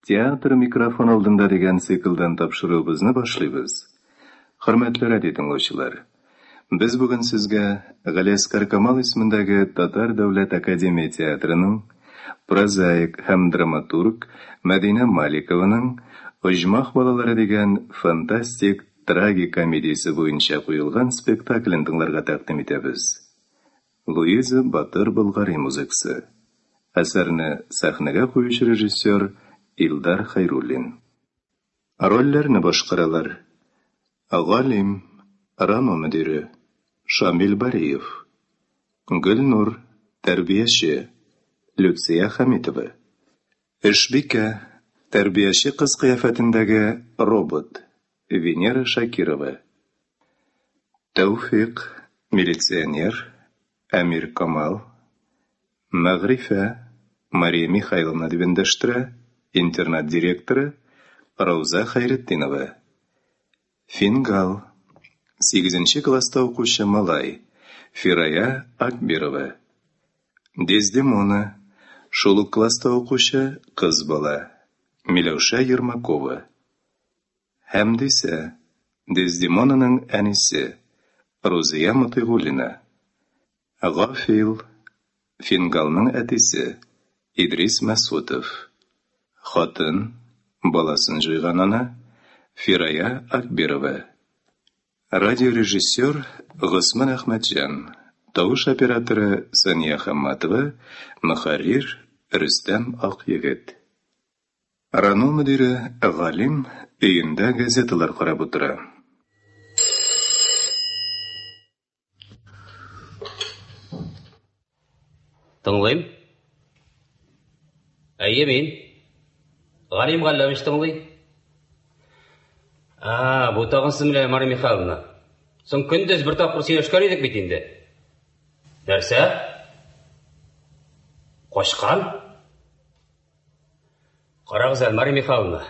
Театр микрофон алдында дигән циклдан тапшыруыбызны башлыйбыз. Хөрмәтле радио тыңлаучылар, без бүген сезгә Галиәсгар Камал исемендәге Татар дәүләт академия театрының прозаик һәм драматург Мәдинә Маликованың Оҗмах балалары дигән фантастик трагик комедиясе буенча куелган спектаклен тыңларга тәкъдим итәбез. Луиза Батыр Болгари музыкасы. Әсәрне сәхнәгә куючы режиссер Илдар Хәйруллин. Рольләрне башкаралар: Галим, РАНО мөдире, Шамил Бариев, Гөлнур, тәрбияче, Люция Хәмитова, Эшбикә, тәрбияче кыз кыяфәтендәге робот, Венера Шакирова, Тәүфик, милиционер, Әмир Камал, Мәгърифә, Мария Михайловна дип эндәштерә, интернат директоры Рауза Хәйретдинова, Фингал, сигезенче класста укучы малай, Фирая Акбирова, Дездемона, шул ук класста укучы кыз бала, Миләүшә Ермакова, Хәмдисә, Дездемонаның әнисе, Рузия Мотыйгуллина, Гафил, Фингалның әтисе, Идрис Мәсутов, Хатын, баласын җуйган ана, Фирая Акбирова, Радиорежиссер Госман Әхмәтҗан, тавыш операторы Сания Хамматова, мөхәррир Рөстәм Акъегет. РАНО мөдире Галим өендә газеталар карап утыра. Тыңлыйм. Әйе, мин. Галим Галләмович тыңлый. А, бу тагын сез менә, Мария Михайловна. Соң көндез бер тапкыр сөйләшкән идек бит инде. Нәрсә? Качкан? Карагыз әле, Мария Михайловна.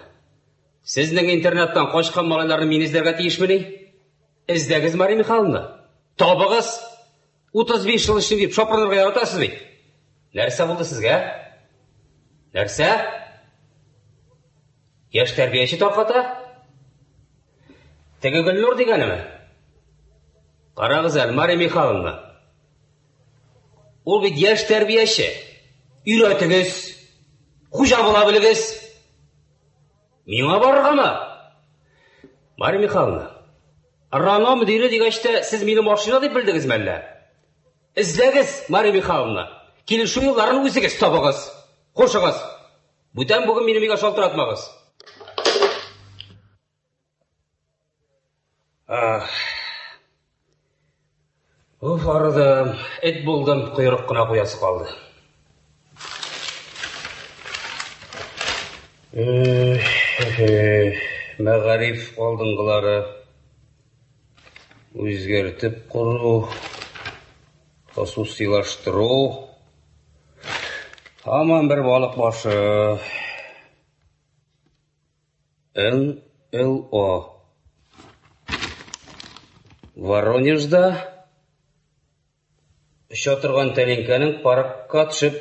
Сезнең интернаттан качкан малайларны мин эзләргә тиешмени? Эзләгез, Мария Михайловна. Табыгыз. 35 ел эшлим дип шапырынырга яратасыз бит. Нәрсә булды сезгә? Нәрсә? Яшь тәрбияче тарката? Теге Гөлнур дигәнеме? Карагыз әле, Мария Михайловна. Ул бит яшь тәрбияче. Өйрәтегез. Хуҗа була белегез. Миңа барыргамы? Мария Михайловна, РАНО мөдире дигәч тә, сез мине машина дип белдегезме әллә? Эзләгез, Мария Михайловна. Килешү юлларын үзегез табыгыз. Хушыгыз. Бүтән бүген минем өйгә шалтыратмагыз. Ах. Уф, арыдым. Эт булдым, койрык кына куясы калды. Мәгариф алдынгылары үзгәртеп кору, хосусилаштыру. Һаман бер балык башы. НЛО. Воронежда оча торган тәлинкәнең паркка төшеп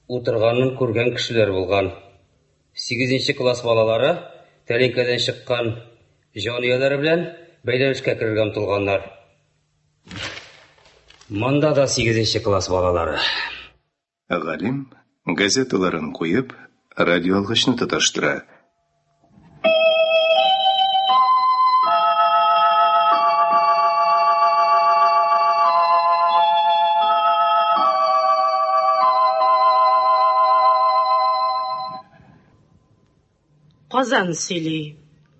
утырганын күргән кешеләр булган. Сигезенче класс балалары тәлинкәдән чыккан җан ияләре белән бәйләнешкә керергә омтылганнар. Монда да сигезенче класс балалары. Галим, газеталарын куеп, радиоалгычны тоташтыра. Казан сөйли.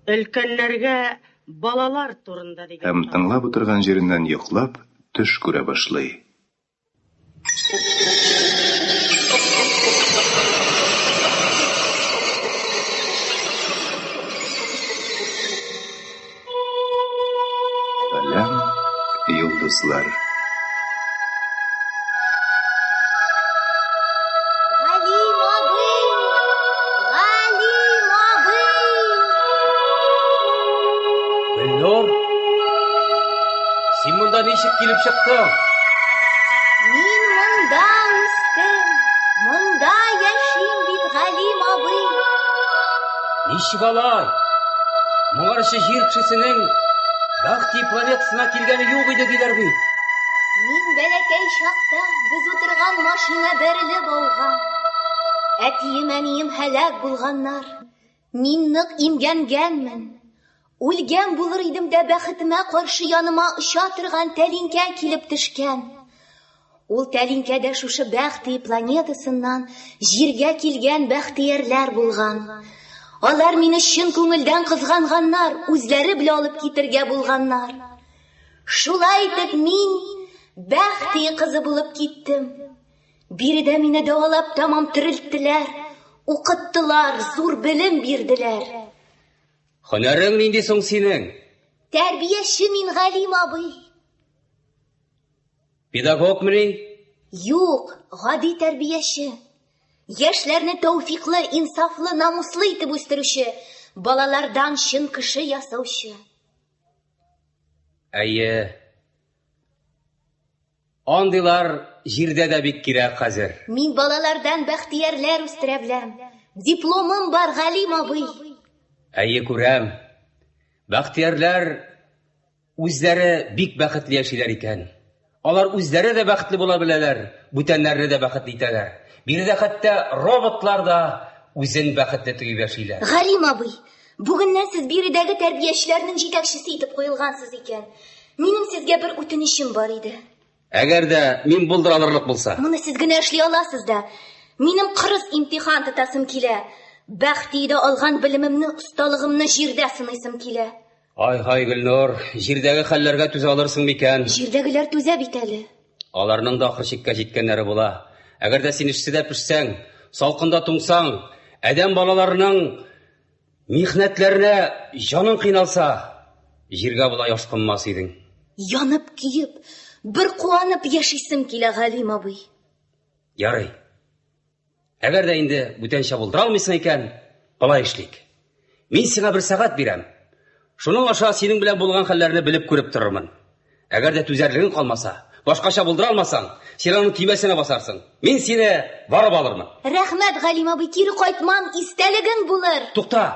Өлкәннәргә балалар турында дигән. Һәм тыңлап утырган җиреннән йоклап, төш күрә башлый. Галәм, йолдызлар. Галим абый! Галим абый! Гөлнур! Син монда ничек килеп чыктың? Мин монда үстем, монда яшим бит, Галим абый. Ничек алай? Моңарчы җир кешесенең Бәхти планетасына килгәне юк иде диләр бит. Мин бәләкәй чакта без утырган машина бәрелеп ауган. Әтием, әнием һәлак булганнар. Мин нык имгәнгәнмен. Үлгән булыр идем дә бәхетемә каршы яныма оча торган тәлинкә килеп төшкән. Ул тәлинкәдә шушы Бәхти планетасыннан җиргә килгән бәхтиярләр булган. Алар мине чын күңелдән кызганганнар, үзләре белән алып китергә булганнар. Шулай итеп мин Бәхти кызы булып киттем. Биредә мине дәвалап тәмам терелттеләр, укыттылар, зур белем бирделәр. Һөнәрең нинди соң синең? Тәрбияче мин, Галим абый. Педагогмыни? Юк, гади тәрбияче. Яшьләрне тәүфиклы, инсафлы, намуслы итеп үстерүче, балалардан чын кеше ясаучы. Әйе. Андыйлар җирдә дә бик кирәк хәзер. Мин балалардан бәхтиярләр үстерә беләм. Дипломым бар, Галим абый. Әйе, күрәм. Бәхтиярләр үзләре бик бәхетле яшиләр икән. Алар үзләре дә бәхетле була беләләр, бүтәннәрне дә бәхетле итәләр. Биредә хәтта роботлар да үзен бәхетле тоеп яшиләр. Галим абый, бүгеннән сез биредәге тәрбиячеләрнең җитәкчесе итеп куелгансыз икән. Минем сезгә бер үтенечем бар иде. Әгәр дә мин булдыра алырлык булса. Моны сез генә эшли аласыз да. Минем кырыс имтихан тотасым килә. Бәхтиедә алган белемемне, осталыгымны җирдә сыныйсым килә. Ай-һай, Гөлнур, җирдәге хәлләргә түзә алырсың микән? Җирдәгеләр түзә бит әле. Аларның да ахыр чиккә җиткәннәре була. Әгәр дә син эсседә пешсәң, салкында туңсаң, адәм балаларының михнәтләренә җаның кыйналса, җиргә болай ашкынмас идең. Янып көеп, бер куанып яшисем килә, Галим абый. Ярый. Әгәр дә инде бүтәнчә булдыра алмыйсың икән, болай эшлик. Мин сиңа бер сәгать бирәм. Шуның аша синең белән булган хәлләрне белеп күреп торырмын. Әгәр дә түзәрлегең калмаса, башкача булдыра алмасаң, син аның төймәсенә басарсың. Мин сине барып алырмын. Рәхмәт, Галим абый, кире кайтмам, истәлегең булыр. Тукта!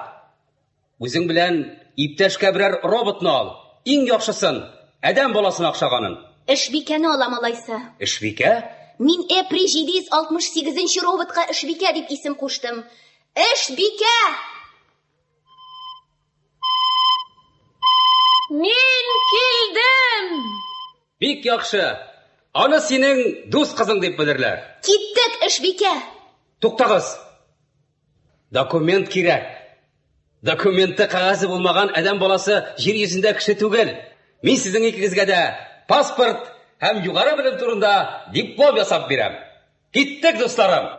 Үзең белән иптәшкә берәр роботны ал. Иң яхшысын, адәм баласына охшаганын. Эшбикәне алам алайса. Эшбикә? Мин Эпри 768 нче роботка Эшбикә дип исем куштым. Эшбикә! Мин килдем! Бик яхшы. Аны синең дус кызың дип белерләр. Киттек, Эшбикә! Туктагыз! Документ кирәк. Документы кәгазе булмаган адәм баласы җир йөзендә кеше түгел. Мин сезнең икегезгә дә паспорт һәм югары белем турында диплом ясап бирәм. Киттек, дусларым!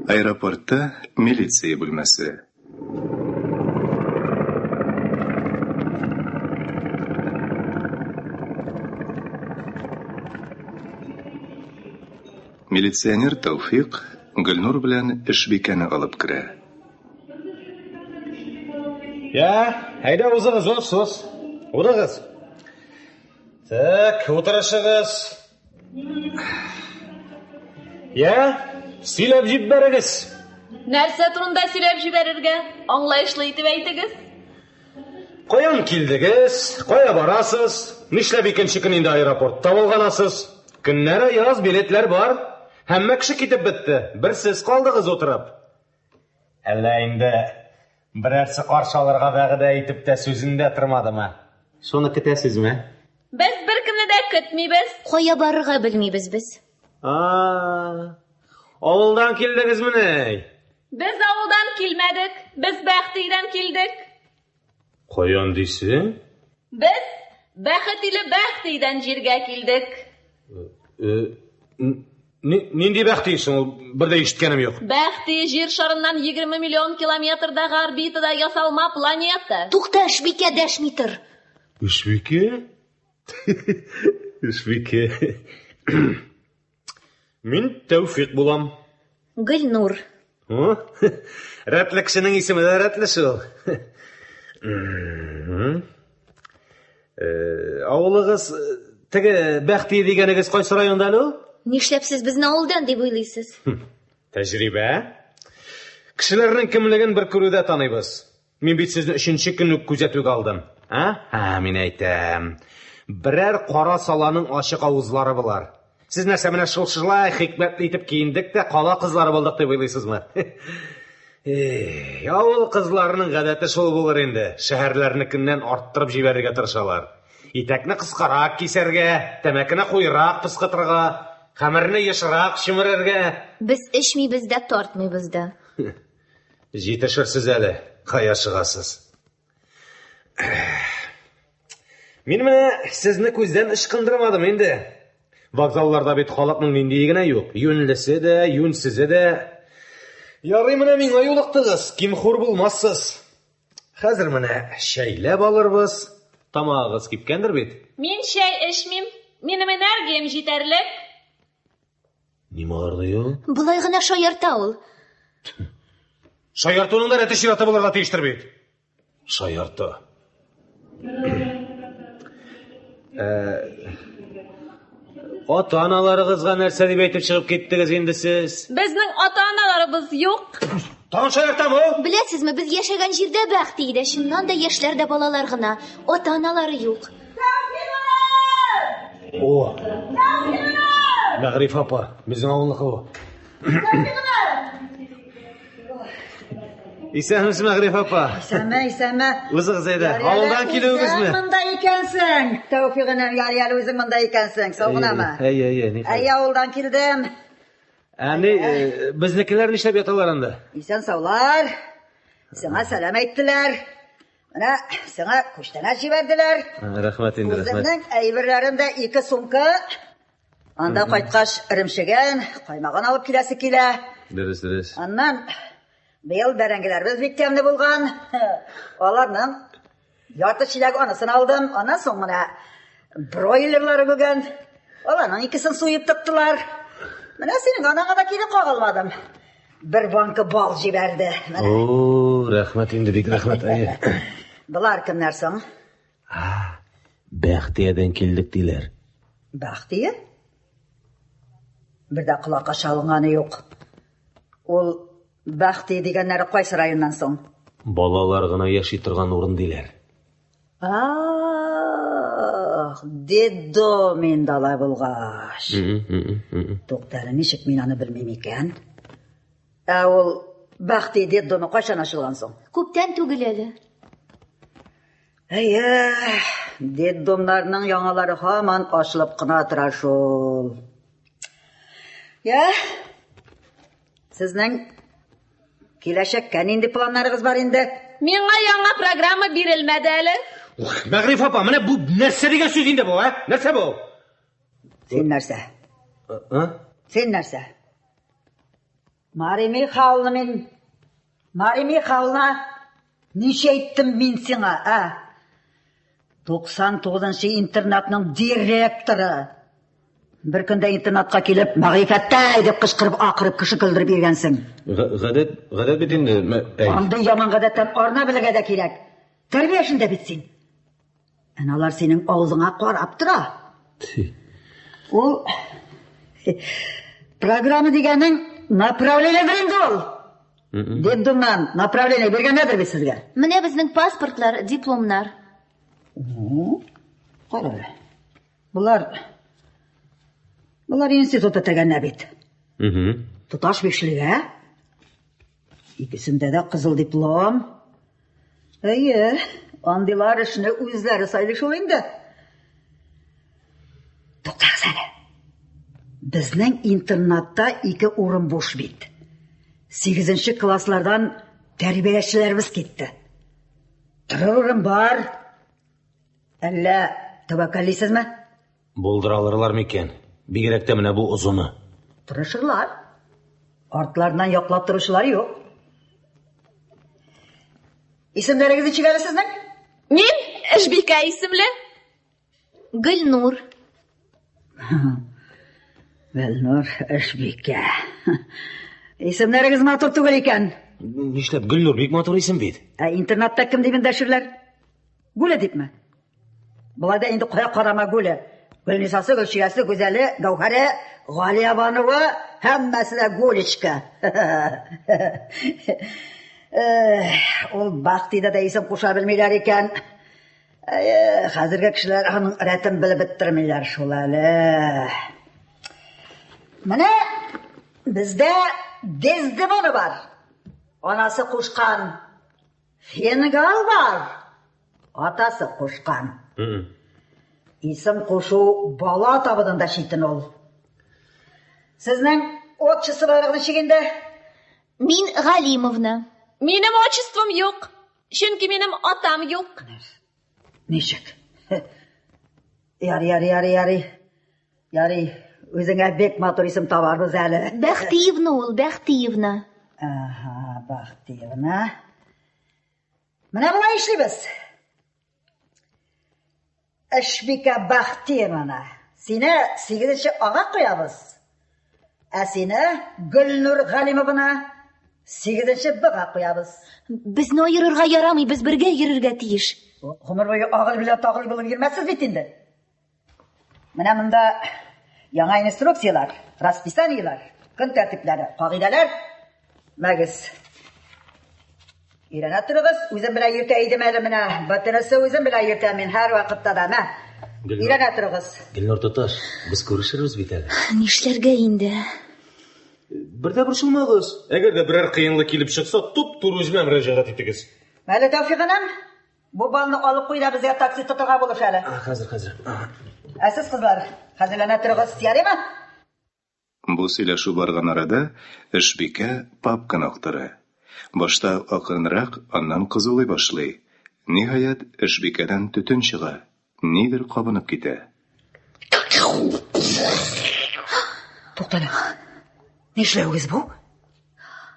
Аэропортта милиция бүлмәсе. Милиционер Тәүфик Гөлнур белән Эшбикәне алып керә. Я, әйдә узыгыз, уз, уз. Утырыгыз. Так, утырышыгыз. Я, сөйләп җибәрегез. Нәрсә турында сөйләп җибәрергә? Аңлаешлы итеп әйтегез. Каян килдегез? Кая барасыз? Нишләп икенче көн инде аэропортта булганасыз? Көннәр аяз, билетлар бар. Һәммә кеше китеп бетте. Бер сез калдыгыз утырып. Әллә инде берәрсе каршы алырга вәгъдә итеп тә сүзендә тормадымы? Шуны көтәсезме? Без беркемне дә көтмибез. Кая барырга белмибез без. А, авылдан килдегезмени? Без авылдан килмәдек, без Бәхтидән килдек. Каян дисең? Без Бәхет иле Бәхтидән җиргә килдек. Э, нинди Бәхти соң ул? Бер дә ишеткәнем юк. Бәхти җир шарыннан 20 миллион километрдагы орбитада ясалма планета. Тукта, Эшбикә, дәшми тор. Эшбикә? Эшбикә. Мин Тәүфик булам. Гөлнур. Рәтле кешенең исеме дә рәтле шул. Э, авылыгыз э, теге Бәхти дигәнегез кайсы районда әле ул? Нишләп сез безне авылдан дип уйлыйсыз? Тәҗрибә. Кешеләрнең кемлеген бер күрүдә таныйбыз. Мин бит сезне өченче көн үк күзәтүгә алдым. А? Һа, мин әйтәм. Берәр кара саланың ачык авызлары болар. Сез нәрсә менә шул шулай хикмәтле итеп киендек тә кала кызлары булдык дип уйлыйсызмы? Эй, авыл кызларының гадәте шул булыр инде. Шәһәрләрнекеннән арттырып җибәрергә тырышалар. Итәкне кыскарак кисәргә, тәмәкене куерак пыскытырга, хәмерне ешрак чөмерергә. Без эчмибез дә, тартмыйбыз да. Җитешерсез әле, кая чыгасыз? Мин менә сезне күздән ычкындырмадым инде. Вокзалларда бит халыкның ниндие генә юк. Юньлесе дә, юньсезе дә. Ярый менә миңа юлыктыгыз, ким-хур булмассыз. Хәзер менә чәйләп алырбыз. Тамагыгыз кипкәндер бит? Мин чәй эчмим. Минем энергиям җитәрлек. Ни мыгырдый ул? Болай гына шаярта ул. Шаяртуның да рәте чираты булырга тиештер бит. Шаярта. Э, ата-аналарыгызга нәрсә дип әйтеп чыгып киттегез инде сез? Безнең ата-аналарыбыз юк. Тагын шаяртамы ул? Беләсезме, без яшәгән җирдә Бәхтиедә чыннан да яшьләр дә балалар гына. Ата-аналары юк. О! Мәгъриф апа, безнең авылныкы ул. Исәнмесез, Мәгъриф апа. Исәнме, исәнме. Үзегез әйдә. Авылдан килүегезме? Үзең монда икәнсең. Тәүфик энем, ярый әле үзең монда икәнсең. Сау гынамы? Әй, әй, әй. Әй, авылдан килдем. Әни, э, безнекеләр нишләп яталар анда? Исән саулар. Сиңа сәлам әйттеләр. Менә сиңа күчтәнәч җибәрделәр. Рәхмәт инде, рәхмәт. Үземнең әйберләрем дә ике сумка. Анда кайткач эремчеген, каймагын алып киләсе килә. Дөрес, дөрес. Аннан быел бәрәңгеләребез бик тәмле булган. Аларның ярты чиләк анысын алдым. Аннан соң менә бройлерлары бүген. Аларның икесен суеп тыктылар. Менә синең анаңа да кире кагылмадым. Бер банка бал җибәрде. Менә. О, рәхмәт инде, бик рәхмәт, әйе. Болар кемнәр соң? Бәхтиядән килдек диләр. Бәхтия? Бер дә колакка чалынганы юк. Ул Бәхти дигәннәре кайсы районнан соң? Балалар гына яши торган урын диләр. Ах, детдом инде алай булгач. Тукта әле, ничек мин аны белмим икән? Ә ул Бәхти детдомы кайчан ачылган соң? Күптән түгел әле. Әйе, детдомнарның яңалары һаман ачылып кына тора шул. Я, сезнең Киләчәккә нинди планнарыгыз бар инде? Миңа яңа программа бирелмәде әле. Мәгъриф апа, менә бу нәрсә дигән сүз инде бу, ә? Нәрсә бу? Син нәрсә? А? Син нәрсә? Мария Михайловна мин. Мария Михайловна, ничә әйттем мин сиңа, ә? 99-нчы интернатның директоры. Бер көндә интернатка килеп, Мәгърифәттәй дип кычкырып, акырып кеше көлдереп йөргәнсең. Гадәт, гадәт бит инде. Андый яман гадәттән арына белергә дә кирәк. Тәрбия эшендә бит син. Әнә алар синең авызыңа карап тора. Ул программа дигәнең направлениедер инде ул. Детдомнан направление биргәннәрдер бит сезгә. Менә безнең паспортлар, дипломнар. Кара әле. Болар Болар институт бетергәннәр бит. Угу. Тоташ бишлегә. Икесендә дә кызыл диплом. Әйе, андыйлар эшне үзләре сайлый шул инде. Туктагыз әле. Безнең интернатта ике урын буш бит. Сигезенче класслардан тәрбиячеләребез китте. Торыр урын бар. Әллә тәвәккәллисезме? Булдыра алырлар микән? Бигрәк тә менә бу озыны. Тырышырлар. Артларыннан яклап торучылар юк. Исемнәрегез ничек әле сезнең? Мин Эшбикә исемле. Гөлнур. Гөлнур, Эшбикә. Исемнәрегез матур түгел икән. Нишләп Гөлнур бик матур исем бит. Ә интернатта кем дип эндәшерләр? Гуля дипме? Болай да инде кая карама Гуля. Гөлнисасы, Гөлчирәсе, Гүзәле, Гәүһәре, Галиябануы, һәммәсе дә Гулечка. Ул Бахтида да исем куша белмиләр икән. Әйе, хәзерге кешеләр аның рәтен белеп бетермиләр шул әле. Менә бездә Дездемона бар. Анасы кушкан Фингал бар. Атасы кушкан. Исем кушу бала табудан да читен ул. Сезнең отчестволарыгыз ничек инде? Мин Галимовна. Минем отчеством юк. Чөнки минем атам юк. Ничек? Ярый, ярый, ярый, ярый. Ярый, үзеңә бик матур исем табарбыз әле. Бәхтиевна ул, Бәхтиевна. Ага, Бәхтиевна. Менә болай эшлибез. Эшбикә Бәхтиевна, сине сигезенче ага куябыз. Ә сине Гөлнур Галимовна сигезенче Бга куябыз. Безне аерырга ярамый, без бергә йөрергә тиеш. Гомер буе агыл белән тагыл булып йөрмәссез бит инде. Менә монда яңа инструкцияләр, расписаниеләр, көн тәртипләре, кагыйдәләр. Мәгез. Өйрәнә торыгыз, үзем белән йөртә идем әле менә. Бөтенесе үзем белән йөртәм мин һәр вакытта да. Мә. Өйрәнә торыгыз. Гөлнур туташ, без күрешербез бит әле. Нишләргә инде? Бер дә борчылмагыз. Әгәр дә берәр кыенлык килеп чыкса, туп-туры үземә мөрәҗәгать итегез. Әле Тәүфик энем, бу балны алып куй да безгә такси тотырга булыш әле. Хәзер, хәзер. Ә сез, кызлар, хәзерләнә торыгыз, ярыймы? Бу сөйләшү барган арада Эшбикә папканы актара. Башта акрынрак, аннан кызулый башлый. Ниһаять, Эшбикәдән төтен чыга, нидер кабынып китә. Туктале. Нишләвегез бу?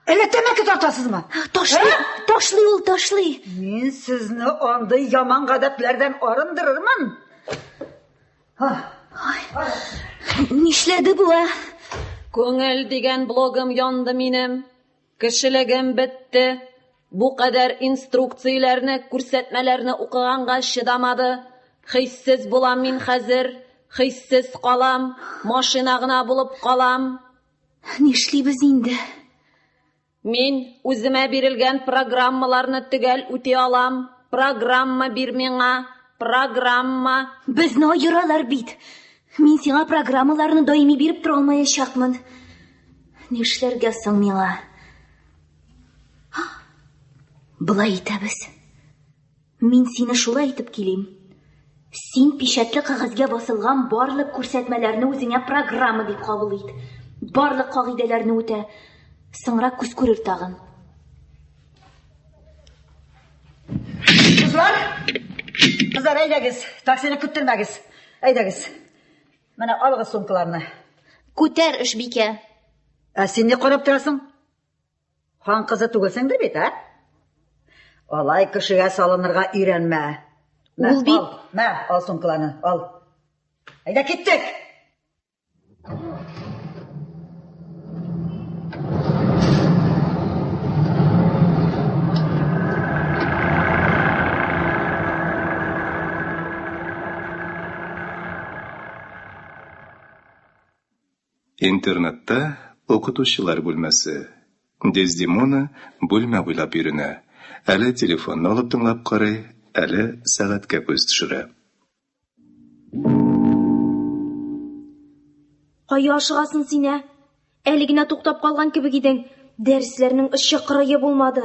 Әллә тәмәке тартасызмы? Ташлый, ташлый ул, ташлый. Мин сезне андый яман гадәтләрдән арындырырмын. Нишләде бу, ә? Күңел дигән блогым янды минем. Кешелегем бетте. Бу кадәр инструкцияләрне, күрсәтмәләрне укыганга чыдамады. Хиссез булам мин хәзер, хиссез калам, машина гына булып калам. Нишлибез инде? Мин үземә бирелгән программаларны төгәл үти алам. Программа бир миңа, программа. Безне аералар бит. Мин сиңа программаларны даими биреп тора алмаячакмын. Нишләргә соң миңа? Болай итәбез. Мин сине шулай итеп килим. Син пичәтле кәгазьгә басылган барлык күрсәтмәләрне үзеңә программа дип кабул ит. Барлык кагыйдәләрне үтә. Соңрак күз күрер тагын. Кызлар, кызлар, әйдәгез, таксины көттермәгез. Әйдәгез. Менә алыгыз сумкаларны. Күтәр, Эшбикә. Ә син ни карап торасың? Хан кызы түгелсеңдер бит, ә? Алай кешегә салынырга өйрәнмә. Мә, Ул бит- ал, мә, ал сумкаларны, ал. Әйдә киттек. Интернатта укытучылар бүлмәсе. Дездемона бүлмә буйлап йөренә. Әле телефонны алып тыңлап карый, әле сәгатькә күз төшерә. Кая ашыгасың син, ә? Әле генә туктап калган кебек идең. Дәресләрнең очы-кырые булмады.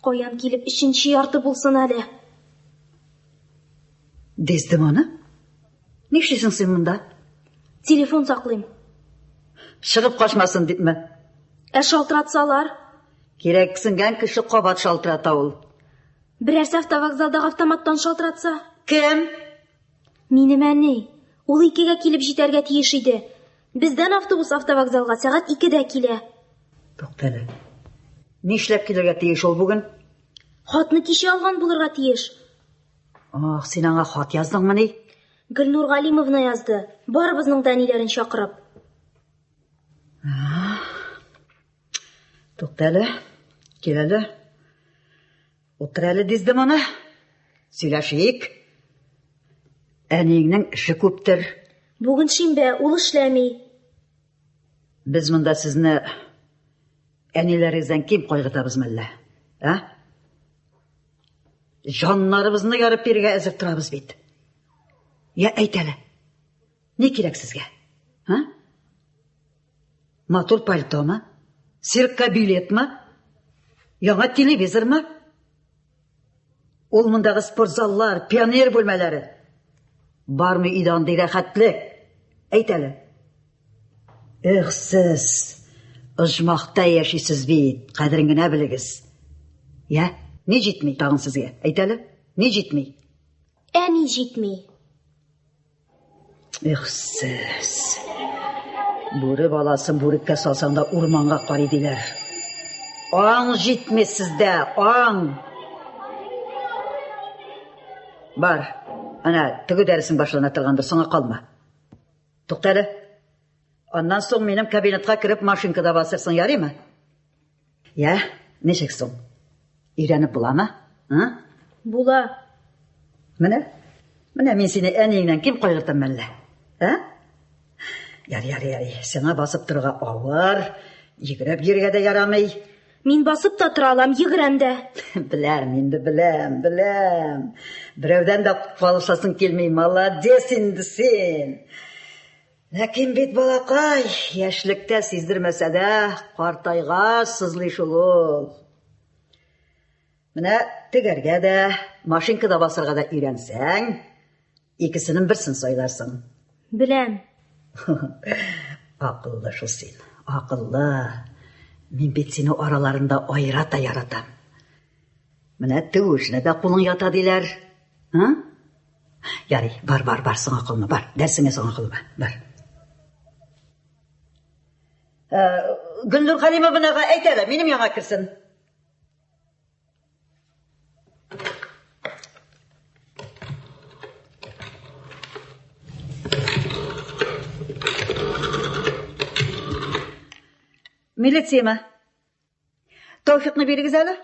Каян килеп өченче ярты булсын әле? Дездемона? Нишлисең син монда? Телефон саклыйм. Чыгып качмасын дипме? Ә шалтыратсалар? Кирәксенгән кеше кабат шалтырата ул. Берәрсе автовокзалдагы автоматтан шалтыратса? Кем? Минем әни. Ул икегә килеп җитәргә тиеш иде. Бездән автобус автовокзалга сәгать икедә килә. Туктале. Нишләп килергә тиеш ул бүген? Хатны кичә алган булырга тиеш. Ах, син аңа хат яздыңмыни? Гөлнур Галимовна язды. Барыбызның да әниләрен чакырып. Туктале. Кил әле. Утыр әле, Дездемона. Сөйләшик. Әниеңнең эше күптер. Бүген шимбә, ул эшләми. Без монда сезне әниләрегездән ким кайгыртабыз мәллә? Ә? Җаннарыбызны ярып бирергә әзер торабыз бит. Я әйт әле. Ни кирәк сезгә? А? Матур пальтомы? Циркка билетмы? Яңа телевизормы? Ул мондагы спортзаллар, пионер бүлмәләре. Бармы өйдә андый рәхәтлек? Әйт әле. Эх сез, оҗмахта яшисез бит, кадерен генә белегез. Я, ни җитми тагын сезгә? Әйт әле, ни җитми? Әни җитми. Эх сез. Бүре баласын бүреккә салсаң да урманга карый диләр. Аң җитми сездә, аң. Бар, әнә теге дәресең башлана торгандыр, соңа калма. Тукта әле. Аннан соң минем кабинетка кереп машинкада басырсың, ярыймы? Я, ничек соң? Өйрәнеп буламы? А? Була. Менә, менә мин сине әниеңнән ким кайгыртам мәллә? А? Ярый, ярый, ярый. Сиңа басып торырга авыр, йөгереп йөрергә дә ярамый. Мин басып та тора алам, йөгерәм дә. Беләм инде, беләм, беләм. Берәүдән дә калышасың килми. Молодец инде син. Ләкин бит, балакай, яшьлектә сиздермәсә дә, картайгач сызлый шул ул. Менә тегәргә дә, машинкада басарга да өйрәнсәң, икесенең берсен сайларсың. Беләм. Акыллы шул син, акыллы. Мин бит сине араларында аерата яратам. Менә тегү эшенә дә кулың ята диләр. А? Ярый, бар, бар, бар, соңа калма, бар. Дәрсеңә соңа калма, бар. Э, Гөлнур Хәлимовнага әйт әле, минем яңа керсен. Милицияме? Тәүфикны бирегез әле.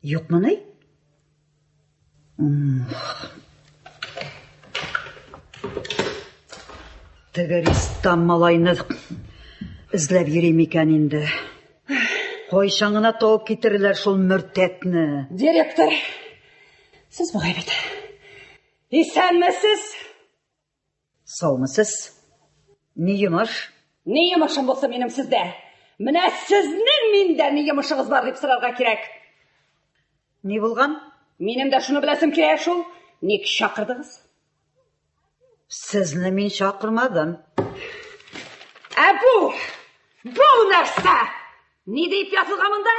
Юкмыни? Теге Ристан малайны эзләп йөри микән инде? Кайчан гына табып китерерләр шул мөртәтне? Директор, сез бугай бит. Исәнмесез? Саумысыз? Ни йомыш? Ни йомышым булсын минем сездә? Менә сезнең миндә ни йомышыгыз бар дип сорарга кирәк. Ни булган? Минем дә шуны беләсем килә шул. Ник чакырдыгыз? Сезне мин чакырмадым. Ә бу, бу нәрсә? Ни дип язылган монда?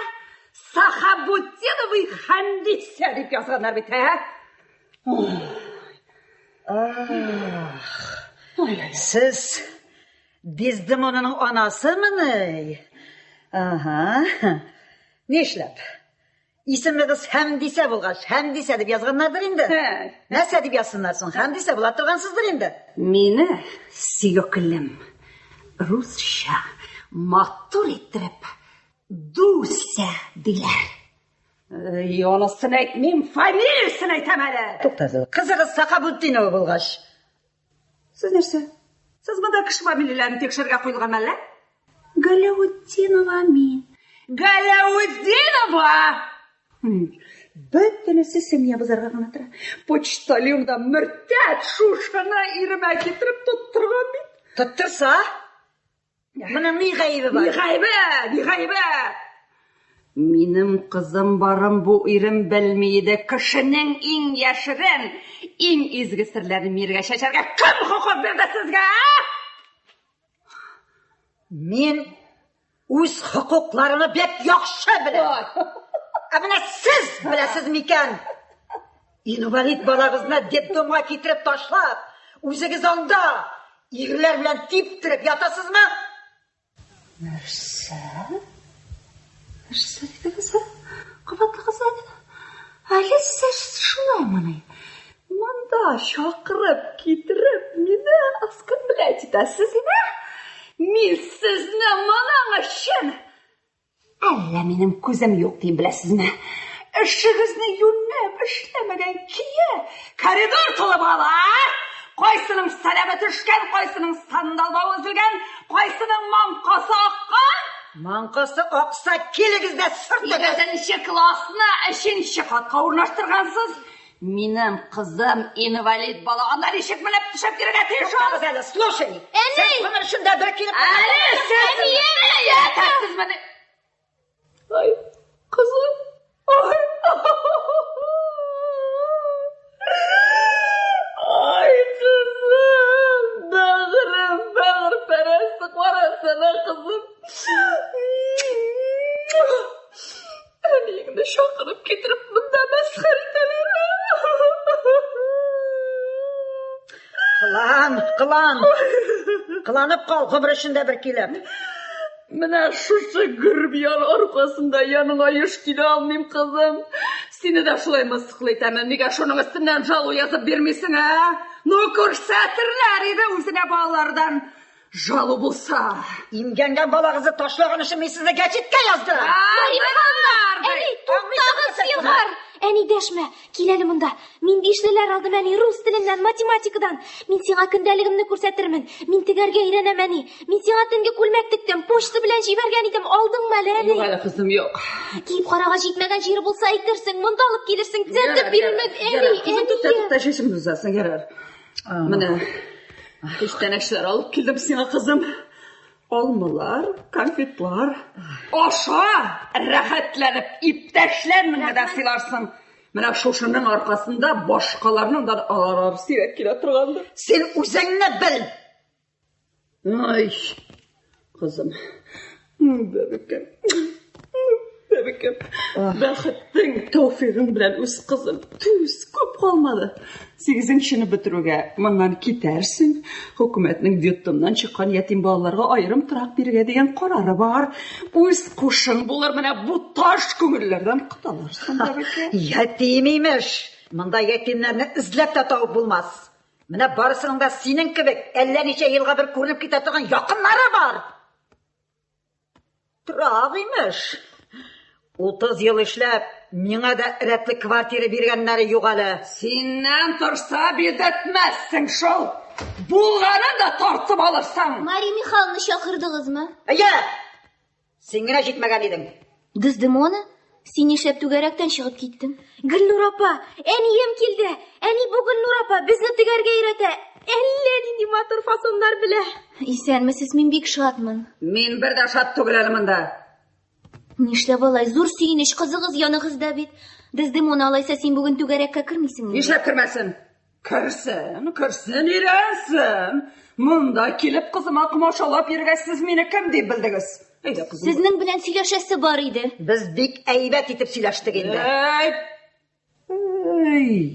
Сахабутдиновый Хәмдисә дип язганнар бит, ә? Ах, сез Дездемонаның анасымыни? Ага. Нишләп? Исемегез Хәмдисә булгач, Хәмдисә дип язганнардыр инде. Нәрсә дип язсыннар соң? Хәмдисә була торгансыздыр инде. Мине сөеклем русча матур иттереп Дуся диләр. Анысын әйтмим, фамилиясен әйтәм әле. Туктагыз. Кызыгыз Сахабутдинова булгач. Сез нәрсә? Сез монда кеше фамилияләрен тикшерергә куелган мәллә? Галәүтдинова мин. Галәүтдинова! Бөтенесе семья бозарга гына тора. Почтальон да мөртәт шушыны иремә китереп тоттырган бит. Тоттырса? Моның ни гаебе бар? Ни гаебе? Ни гаебе? Минем кызым барын бу ирем белми иде. Кешенең иң яшерен, иң изге серләрен миргә чәчәргә кем хокук бирде сезгә? А? Мин үз хокукларымны бик яхшы беләм. Ә менә сез беләсез микән? Инвалид балагызны детдомга китереп ташлап, үзегез анда ирләр белән типтереп ятасызмы? Нәрсә? Нәрсә дидегез? Кабатлагыз әле. Әле сез шулаймыни? Монда чакырып китереп мине оскорблять итәсез, ә? Мин сезне моның өчен Әллә минем күзем юк дип беләсезме? Эшегезне юньләп эшләмәгән кие коридор тулы бала! Кайсының сәләме төшкән, кайсының сандал бавы өзелгән, кайсының маңкасы аккан? Маңкасы акса, килегез дә сөртегез! Сигезенче классны өченче катка урнаштыргансыз. Минем кызым инвалид бала, анда ничек менеп төшеп йөрергә тиеш ул? Туктагыз әле, слушай! Әни! Сез гомер эчендә бер килеп... Әле сез! Әнием! Менә! Ай, кызым! Ай! Ай, кызым! Бәгырем, бәгырь пәрәсе, карасана, кызым! Әниеңне чакырып китереп, монда мәсхәрә итәләр. Кылан, кылан! Кыланып кал, гомер эчендә бер килеп. Менә шушы гөрбиян аркасында яныңа еш килә алмыйм, кызым. Сине дә шулай мыскыл итәмен. Нигә шуның өстеннән жалу язып бирмисең, ә? Ну, күрсәтерләр иде үзенә балалардан. Жалу булса. Имгәнгән балагызны ташлаган өчен мин сезне гәҗиткә яздырам. Әни, туктагыз, зинһар! Әни, дәшмә. Кил әле монда. Мин бишлеләр алдым, әни, рус теленнән, математикадан. Мин сиңа көндәлегемне күрсәтермен. Мин тегәргә өйрәнәм, әни. Мин сиңа төнге күлмәк тектем, почта белән җибәргән идем. Алдыңмы әле, әни? Юк әле, кызым, юк. Киеп карага җитмәгән җире булса әйтерсең, монда алып килерсең, төзәтеп бирермен, әни, Кызым, тукта, әни. тукта, чәчемне узасың, ярар. Менә күчтәнәчләр алып килдем сиңа, кызым. Алмалар, конфетлар. Аша, рәхәтләнеп, иптәшләреңне дә сыйларсың. Менә шушының аркасында башкаларның да алар сирәк килә торгандыр. Син үзеңне бел! Ай, кызым, бәбекем, бәбекем, бәхеттең тәүфигың белән үс, кызым, түз, күп калмады. Сигезенчене бетерүгә моннан китәрсең. Хөкүмәтнең детдомнан чыккан ятим балаларга аерым торак бирергә дигән карары бар. Үз кушың булыр, менә бу таш күңелләрдән котылырсың, бәбекем. Ятим имеш! Монда ятимнәрне эзләп тә табып булмас. Менә барысының да синең кебек әллә ничә елга бер күренеп китә торган якыннары бар. Торак имеш. 30 ел эшләп, миңа да рәтле квартира биргәннәре юк әле. Синнән торса бирдертмәссең шул. Булганын да тартып алырсың. Мария Михайловна чакырдыгызмы? Әйе! Син генә җитмәгән идең. Дездемона, син нишләп түгәрәктән чыгып киттең? Гөлнур апа, әнием килде. Әни бу Гөлнур апа безне тегәргә өйрәтә. Әллә нинди матур фасоннар белә. Исәнмесез, мин бик шатмын. Мин бер дә шат түгел әле монда. Нишләп алай? Зур сөенеч, кызыгыз яныгызда бит. Дездемона, алайса син бүген түгәрәккә кермисеңме? Нишләп кермәсен? Керсен, керсен, өйрәнсен. Монда килеп кызыма комачаулап йөргәч, сез мине кем дип белдегез? Әйдә, кызым. Сезнең белән сөйләшәсе бар иде. Без бик әйбәт итеп сөйләштек инде. Әй! Әй!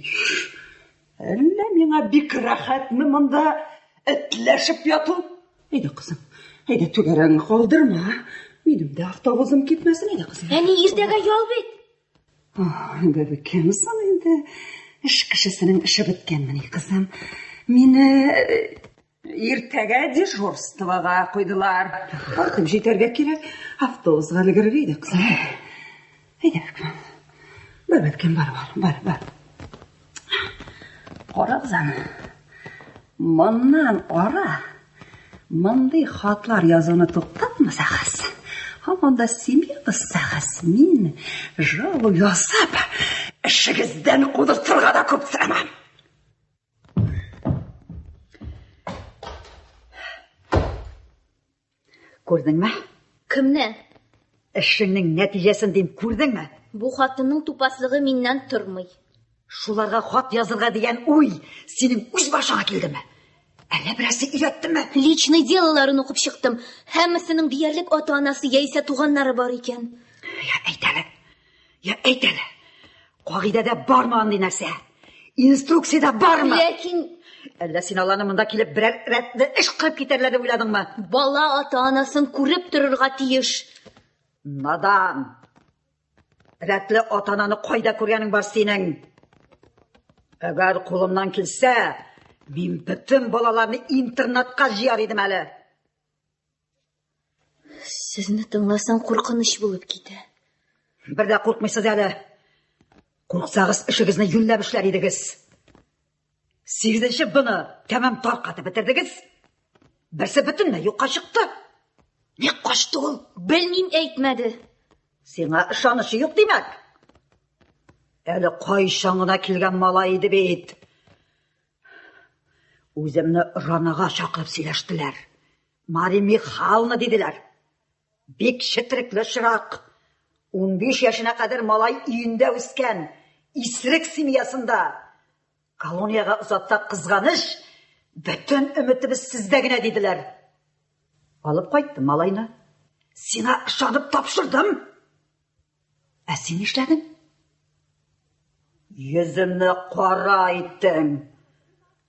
Әллә миңа бик рәхәтме монда этләшеп яту? Әйдә, кызым, әйдә, түгәрәгеңне калдырма. Минем дә автобусым китмәсен, әйдә, кызым. Әни, иртәгә ял бит. Бәбекем, соң инде эш кешесенең эше беткәнмени, кызым? Мине иртәгә дежурствога куйдылар. Артып җитәргә кирәк. Автобусга элгәрергә иде, кызым. Әйдә, бәбекем. Бар, бәбекем, бар, бар, бар, бар. Карагыз аны. Моннан ара мондый хатлар язуны туктатмасагыз, һаман да семья бозсагыз, мин жалу ясап, эшегездән кудыртырга да күп сорамам. Күрдеңме? Кемне? Эшеңнең нәтиҗәсен дим, күрдеңме? Бу хатынның тупаслыгы миннән тормый. Шуларга хат язырга дигән уй синең үз башыңа килдеме? Әллә берәрсе өйрәттеме? Личный делоларын укып чыктым. Һәммәсенең диярлек ата-анасы яисә туганнары бар икән. Я әйт әле. Я әйт әле. Кагыйдәдә бармы андый нәрсә? Инструкциядә бармы? Ләкин Әллә син аларны монда килеп берәр рәтле эш кылып китәрләр дип уйладыңмы? бала ата-анасын күреп торырга тиеш. Надан. Рәтле ата-ананы кайда күргәнең бар синең? Әгәр кулымнан килсә, мин бөтен балаларны интернатка җыяр идем әле. Сезне тыңласаң куркыныч булып китә. Бер дә куркмыйсыз әле. Курыксагыз, эшегезне юньләп эшләр идегез. Сигезенче Б-ны тәмам таркатып бетердегез. Берсе бөтенләй юкка чыкты. Ник качты ул? Белмим, әйтмәде. Сиңа ышанычы юк, димәк. Әле кайчан гына килгән малай иде бит. Үземне ронога чакырып сөйләштеләр. Мария Михайловна диделәр. Бик четрекле очрак. 15 яшенә кадәр малай өендә үскән, исерек семьясында. Колониягә озатсак кызганыч, бөтен өметебез сездә генә диделәр. Алып кайттым малайны. Сиңа ышанып тапшырдым. Ә син нишләдең? Йөземне кара иттең.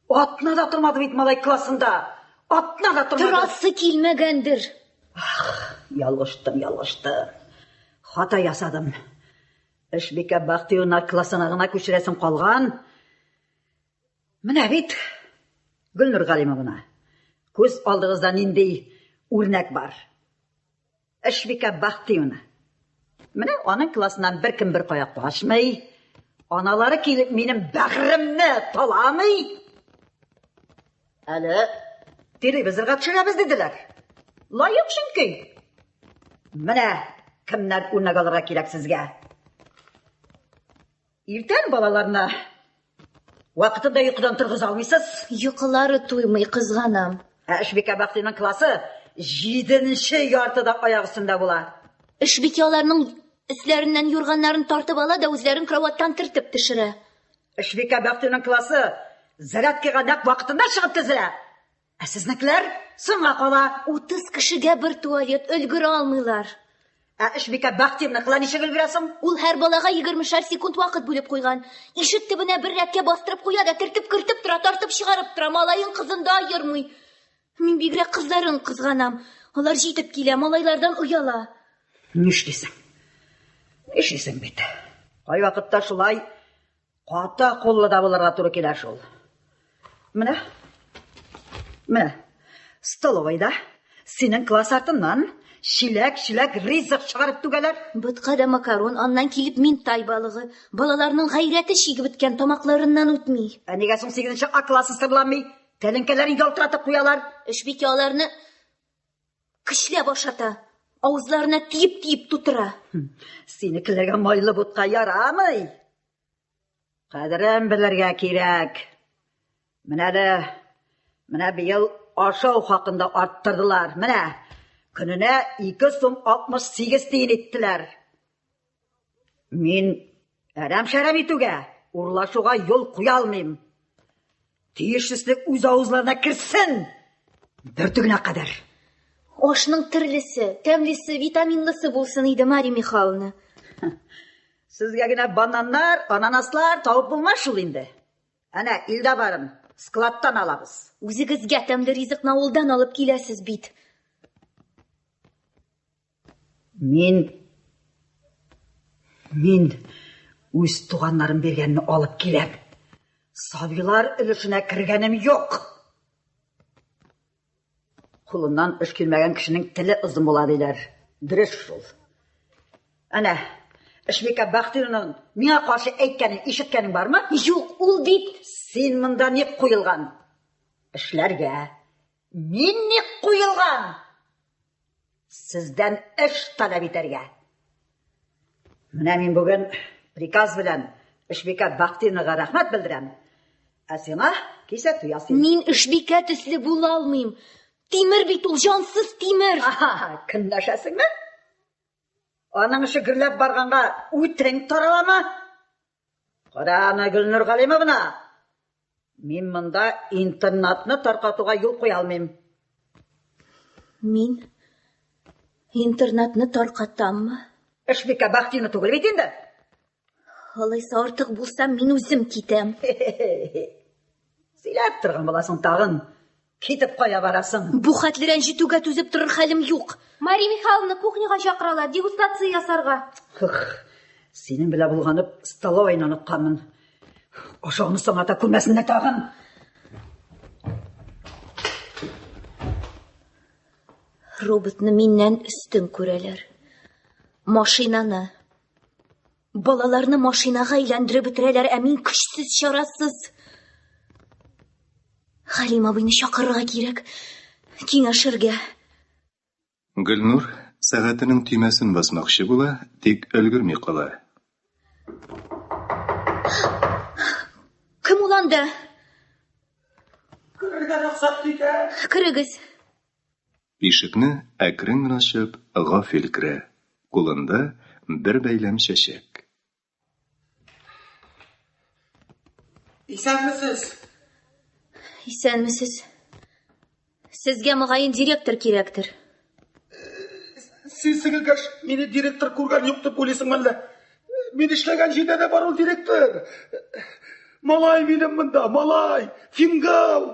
Атна да тормады бит малай классында. Атна да тормады. Торасы килмәгәндер. Ах, ялгыштым, ялгыштым. Хата ясадым. Эшбикә Бахтиевна классына гына күчерәсем калган. Менә бит, Гөлнур Галимовна, күз алдыгызда нинди үрнәк бар. Эшбикә Бахтиевна. Менә аның классыннан беркем беркая качмый. Аналары килеп минем бәгъремне таламый. Әле телевизорга төшерәбез диделәр. Лаек чөнки. Менә кемнән үрнәк алырга кирәк сезгә. Иртән балаларны вакытында йокыдан торгыза алмыйсыз. Йокылары туймый, кызганам. Ә Эшбикә Бәхтинең классы җиденче яртыда аяк өстендә була. Эшбикә аларның өсләреннән юрганнарын тартып ала да үзләрен кроватьтан төртеп төшерә. Эшбикә Бәхтинең классы зарядкага нәкъ вакытында чыгып тезелә. Ә сезнекеләр соңга кала. 30 кешегә бер туалет, өлгерә алмыйлар. Ә Эшбикә Бәхтиевныкылар ничек өлгерә соң? Ул һәр балага егермешәр секунд вакыт бүлеп куйган. Ишек төбенә бер рәткә бастырып куя да төртеп кертеп тора, тартып чыгарып тора, малаен кызын да аермый. Мин бигрәк кызларын кызганам. Алар җитеп килә, малайлардан ояла. Нишлисең? Нишлисең бит? Кайвакытта шулай Каты куллы да булырга туры килә шул. Менә. Менә. Столовойда синең класс артыннан чиләк-чиләк ризык чыгарып түгәләр. Ботка да макарон, аннан килеп минтай балыгы. Балаларның гайрәте чигеп беткән, тамакларыннан үтми. Ә нигә соң сигезенче А классы сырланмый? Тәлинкәләрен ялтыратып куялар. Эшбикә аларны көчләп ашата, авызларына тиеп-тиеп тутыра. Синекеләргә майлы ботка ярамый. Кадерен белергә кирәк. Менә дә, менә быел ашау хакында арттырдылар. Менә көненә 2 сум 68 тиен иттеләр. Мин әрәм-шәрәм итүгә, урлашуга юл куя алмыйм. Тиешлесе үз авызларына керсен! Бөртегенә кадәр. Ашның төрлесе, тәмлесе, витаминлысы булсын иде, Мария Михайловна. Сезгә генә бананнар, ананаслар табып булмас шул инде. Әнә, илдә барын, складтан алабыз. Үзегезгә тәмле ризыкны авылдан алып киләсез бит. Мин мин үз туганнарым биргәнне алып киләм. Сабыйлар өлешенә кергәнем юк. Кулыннан эш килмәгән кешенең теле озын була диләр. Дөрес шул. Әнә, Эшбикә Бәхтиевнаның миңа каршы әйткәнен ишеткәнең бармы? Юк, ул бит Син монда ник куелган? Эшләргә. Мин ник куелган? Сездән эш таләп итәргә. Менә мин бүген приказ белән Эшбикә Бахтинага рәхмәт белдерәм. Ә сиңа кисәтү ясыйм. Мин Эшбикә төсле була алмыйм. Тимер бит ул, җансыз тимер. Аһа, көнләшәсеңме? Аның эше гөрләп барганга үтең тараламы? Кара аны, Гөлнур Галимовна. Мин монда интернатны таркатуга юл куя алмыйм. Мин интернатны таркатаммы? Эшбикә Бахтина түгел бит инде. Алайса артык булсам, мин үзем китәм. Сөйләп торган буласың тагын. Китеп кая барасың? Бу хәтле рәнҗетүгә түзеп торыр хәлем юк. Мария Михайловна кухняга чакыралар, дегустация ясарга. Хух, синең белән булганып столовойны онытканмын. Ашауны соңата күрмәсеннәр тагын. Роботны миннән өстен күрәләр. Машинаны. Балаларны машинага әйләндереп бетерәләр, ә мин көчсез, чарасыз. Хәлим абыйны чакырырга кирәк. Киңәшергә. Гөлнур сәгатенең төймәсен басмакчы була, тик өлгерми кала. Кем ул анда? Керергә рөхсәт итә. Керегез. Ишекне әкрен генә ачып, Гафил керә. Кулында бер бәйләм чәчәк. Исәнмесез. Исәнмесез. Сезгә мөгаен директор кирәктер. Син сеңелкәш, мине директор күргән юк дип уйлыйсың мәллә? Мин эшләгән җирдә дә бар ул директор. Малай минем монда, малай, Фингал.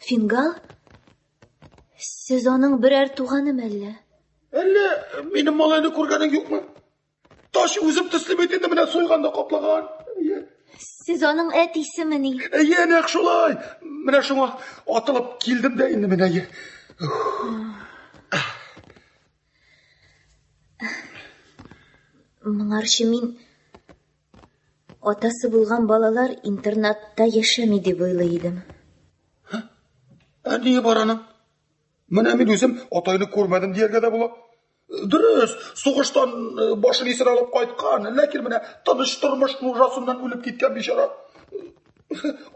Фингал? Сез аның берәр туганы мәллә? Әллә минем малайны күргәнең юкмы? Таш үзем төсле бит инде менә суйган да каплаган. Сез аның әтисемени? Әйе, нәкъ шулай. Менә шуңа атылып килдем дә инде менә. Моңарчы мин атасы булган балалар интернатта яшәми дип уйлый идем. Ә ние бар аның? Менә мин үзем атайны күрмәдем дияргә дә була. Дөрес, сугыштан э, башын исән алып кайткан, ләкин менә тыныч тормыш нужасыннан үлеп киткән бичара.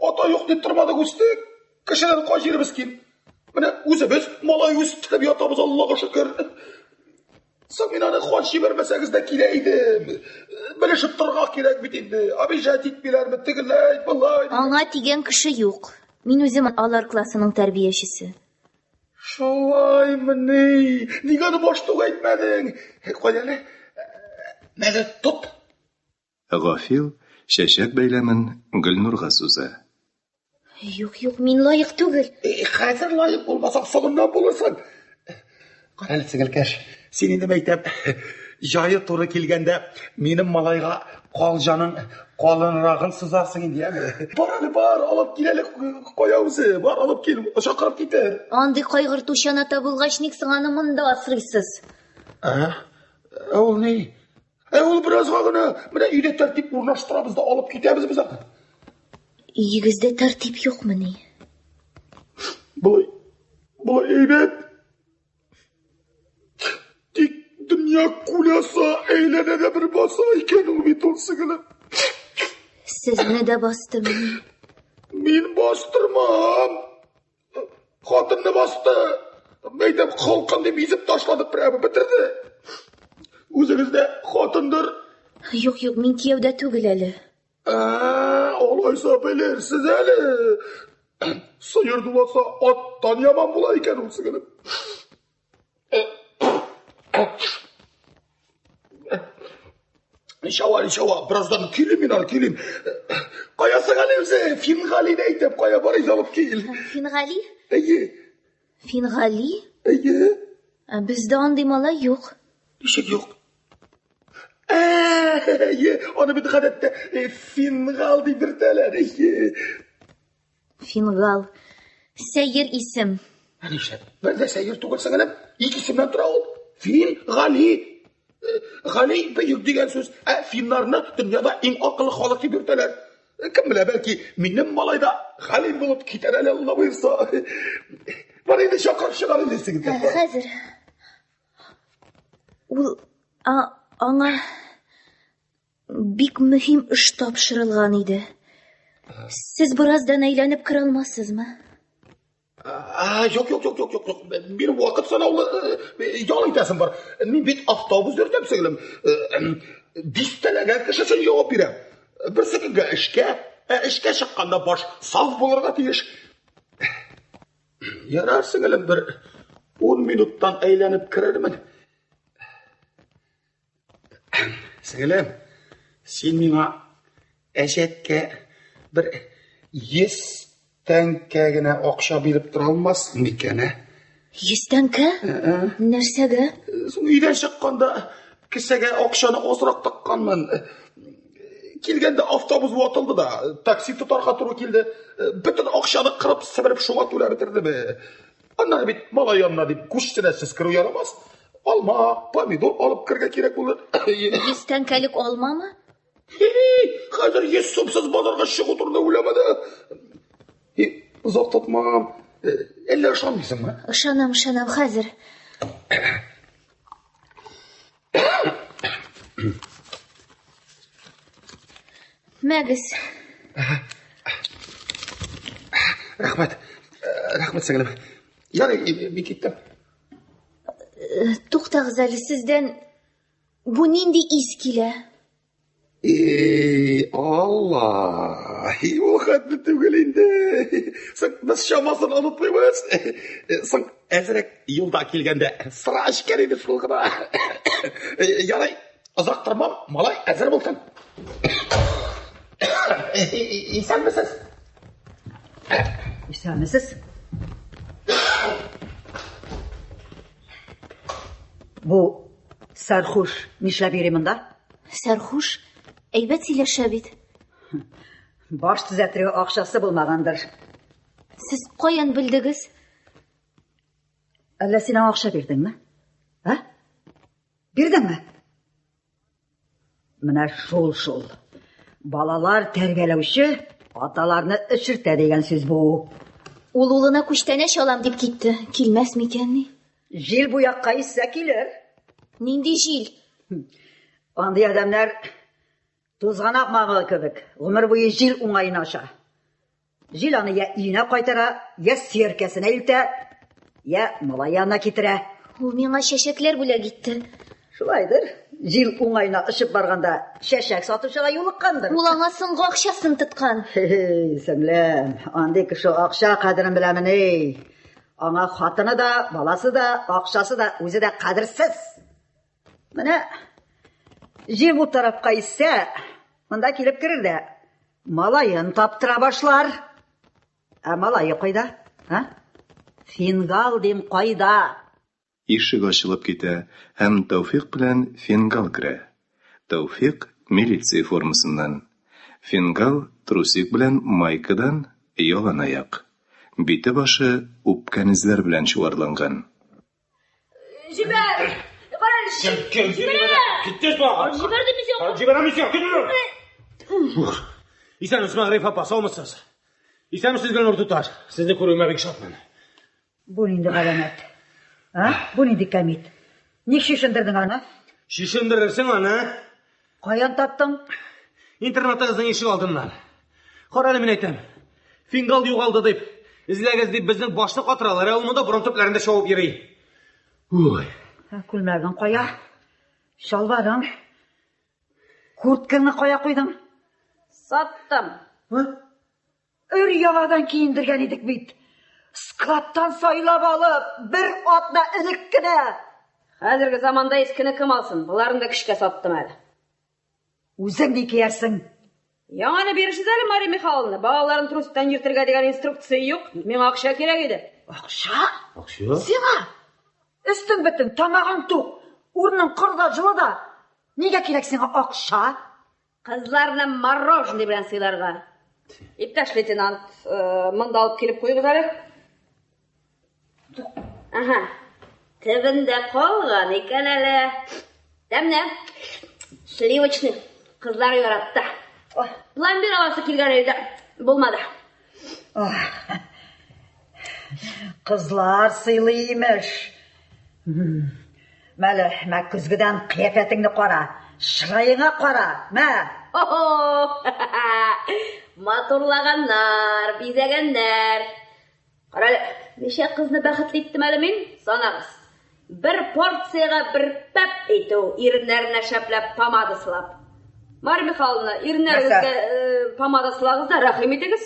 Ата юк дип тормадык, үстек. Кешедән кай җиребез ким? Менә үзебез малай үстереп ятабыз, Аллага шөкер. Соң мин аны хат җибәрмәсәгез дә килә идем. Белешеп торырга кирәк бит инде. Обижать итмиләрме, тегеләй, болай. Аңа тигән кеше юк. Мин үзем алар классының тәрбиячесе. Шулаймыни? Нигә аны башта ук әйтмәдең? Кая әле? Мәле, тот. Гафил чәчәк бәйләмен Гөлнурга суза. Юк, юк, мин лаек түгел. Хәзер лаек булмасаң, соңыннан булырсың. Карале, сеңелкәш, син инде мәйтәп, җае туры килгәндә минем малайга калҗаның калынрагын сызарсың инде, яме. Бар әле, бар, алып кил әле, кая үзе, бар, алып кил, чакырып китер. Андый кайгыртучан ата булгач, ник соң аны монда асрыйсыз? Ә? Ә ул ни? Ә ул беразга гына, менә өйдә тәртип урнаштырабыз да алып китәбез без аны. Өегездә тәртип юкмыни? Болай, болай әйбәт. Тик дөнья куляса, әйләнә дә бер баса икән ул бит ул сеңелем. Сезне дә бастымыни? Мин бастырмам. Хатынны басты. Мәйтәм, холкын дип изеп ташлады, прямо бетерде. Үзегез дә хатындыр. Юк, юк, мин кияүдә түгел әле. Ә, алайса белерсез әле. Сыер дуласа, аттан яман була икән ул сеңелем. Ничава, ничава, бераздан килим мин аны, килим. Кая соң әле үзе? Фингалине әйтеп, кая бар инде алып кил. Фингали? Әйе. Фингали? Әйе. Ә бездә андый малай юк. Ничек юк? Әйе, аны бит гадәттә э, Фингал дип йөртәләр. Әйе. Фингал. Сәер исем. Ә нишләп? Бер дә сәер түгел, сеңелем. Ике исемнән тора ул. Фин, Гали. Э, Гали бөек дигән сүз. Ә финнарны дөньяда иң акыллы халык дип йөртәләр. Э, кем белә, бәлки минем малай да Гали булып китәр әле, Алла боерса. Бар инде чакырып чыгар инде сеңелкәй. Э, хәзер. Ул аңа Бик мөһим эш тапшырылган иде. Сез бераздан әйләнеп керә алмассызмы? А, юк, юк, юк, юк, юк, юк. Минем вакыт санаулы, э, ял итәсем бар. Мин бит автобус йөртәм, сеңлем. Э, дистәләгән кеше өчен җавап бирәм. Берсе көнгә эшкә, ә эшкә чыкканда баш саф булырга тиеш. Ярар, сеңелем, бер 10 минуттан әйләнеп керермен. Сеңелем, син миңа әҗәткә бер 100 тәңкә генә акча биреп тора алмассың микән, ә? 100 тәңкә? Нәрсәгә? Соң өйдән чыкканда кесәгә акчаны азрак тыкканмын. Килгәндә автобус ватылды да, такси тотарга туры килде. Бөтен акчаны кырып, себереп шуңа түләп бетердем. Аннары бит малай янына дип күчтәнәчсез керү ярамас. Алма, помидор алып керергә кирәк булыр. 100 тәңкәлек алмамы? Хәзер 100 сумсыз базарга чыгу турында уйлама да. Озак тотмам. Әллә ышанмыйсыңмы? Ышанам, ышанам, хәзер. Мәгез. Рәхмәт. Рәхмәт, сеңлем. Ярый, мин киттем. Туктагыз әле, сездән бу нинди ис килә? Эй, Алла! Ул хәтле түгел инде. Соң без чамасын онытмыйбыз. Соң әзрәк юлда килгәндә сыра эчкән иде шул гына. Ярай, озак тормам, малай әзер булсын. Исәнмесез? Исәнмесез? Бу сәрхуш нишләп йөри монда? Сәрхуш әйбәт сөйләшә бит. Баш төзәтергә акчасы булмагандыр. Сез каян белдегез? Әллә син аңа акча бирдеңме? А? Бирдеңме? Менә шул шул. Балалар тәрбияләүче аталарны эчертә дигән сүз бу. Ул улына күчтәнәч алам дип китте. Килмәс микәнни? Җил бу якка иссә килер. Нинди җил? Андый адәмнәр тузганак мамыгы кебек, гомер буе җил уңаена оча. Җил аны я өенә кайтара, я сөяркәсенә илтә, я малай янына китерә. Ул миңа чәчәкләр бүләк итте. Шулайдыр. Җил уңаена очып барганда чәчәк сатучыга юлыккандыр. Ул аңа соңгы акчасын тоткан. Хе-хе, сеңлем, андый кеше акча кадерен беләмени? Аңа хатыны да, баласы да, акчасы да, үзе дә кадерсез. Менә җил бу тарафка иссә, монда килеп керер дә, малаен таптыра башлар. Ә малае кайда? А? Фингал дим кайда? Ишек ачылып китә һәм Тәүфикъ белән Фингал керә. Тәүфикъ милиция формасыннан. Фингал трусик белән майкадан, яланаяк. Бите-башы үпкән эзләр белән чуарланган. Җибәр! Кара әле, Кем җибәрә! Киттез бу. Җибәр дим сиңа. Җибәрәм сиңа. Кит. Исәнмесез, Мәгъриф апа, саумысыз? Исәнмесез, Гөлнур туташ. Сезне күрүемә бик шатмын. Бу нинди галәмәт? А? Бу нинди кәмит? Ник чишендердең аны? Чишендерерсең аны. Каян таптың? Интернатыгызның ишек алдыннан. Кара әле, мин әйтәм. Фингал югалды дип, эзләгез дип безнең башны катыралар. Ә ул монда борын төпләрендә чабып йөри. Ой. Ә, күлмәгең кая? Чалбарың? Курткаңны кая куйдың? Саттым. Өр яңадан киендергән идек бит. Складтан сайлап алып, бер атна элек кенә. Хәзерге заманда искене кем алсын? Боларын да көчкә саттым әле. Үзең ни киярсең? Яңаны бирерсез әле, Мария Михайловна. Балаларын трусиктан йөртергә дигән инструкция юк. Миңа акча кирәк иде. Акча? Акча? Сиңа? Өстең бөтен, тамагың тук, урының коры да, җылы да. Нигә кирәк сиңа акча? Кызларны мороженое белән сыйларга. Иптәш лейтенант, монда алып килеп куегыз әле. Ага. Төбендә калган икән әле. Тәмле. Сливочный. Кызлар яратты. Пломбир аласы килгән иде. Булмады. Кызлар сыйлый имеш. Мәле, мә көзгедән кыяфәтеңне кара. Чыраеңа кара, мә. Матурлаганнар, бизәгәннәр. Кара әле, ничә кызны бәхетле иттем әле мин? Санагыз. Бер порциягә бер пәп итү, иреннәренә шәпләп помада сылап. Марья Михайловна, иреннәрегезгә э, помада сылагыз да рәхим итегез.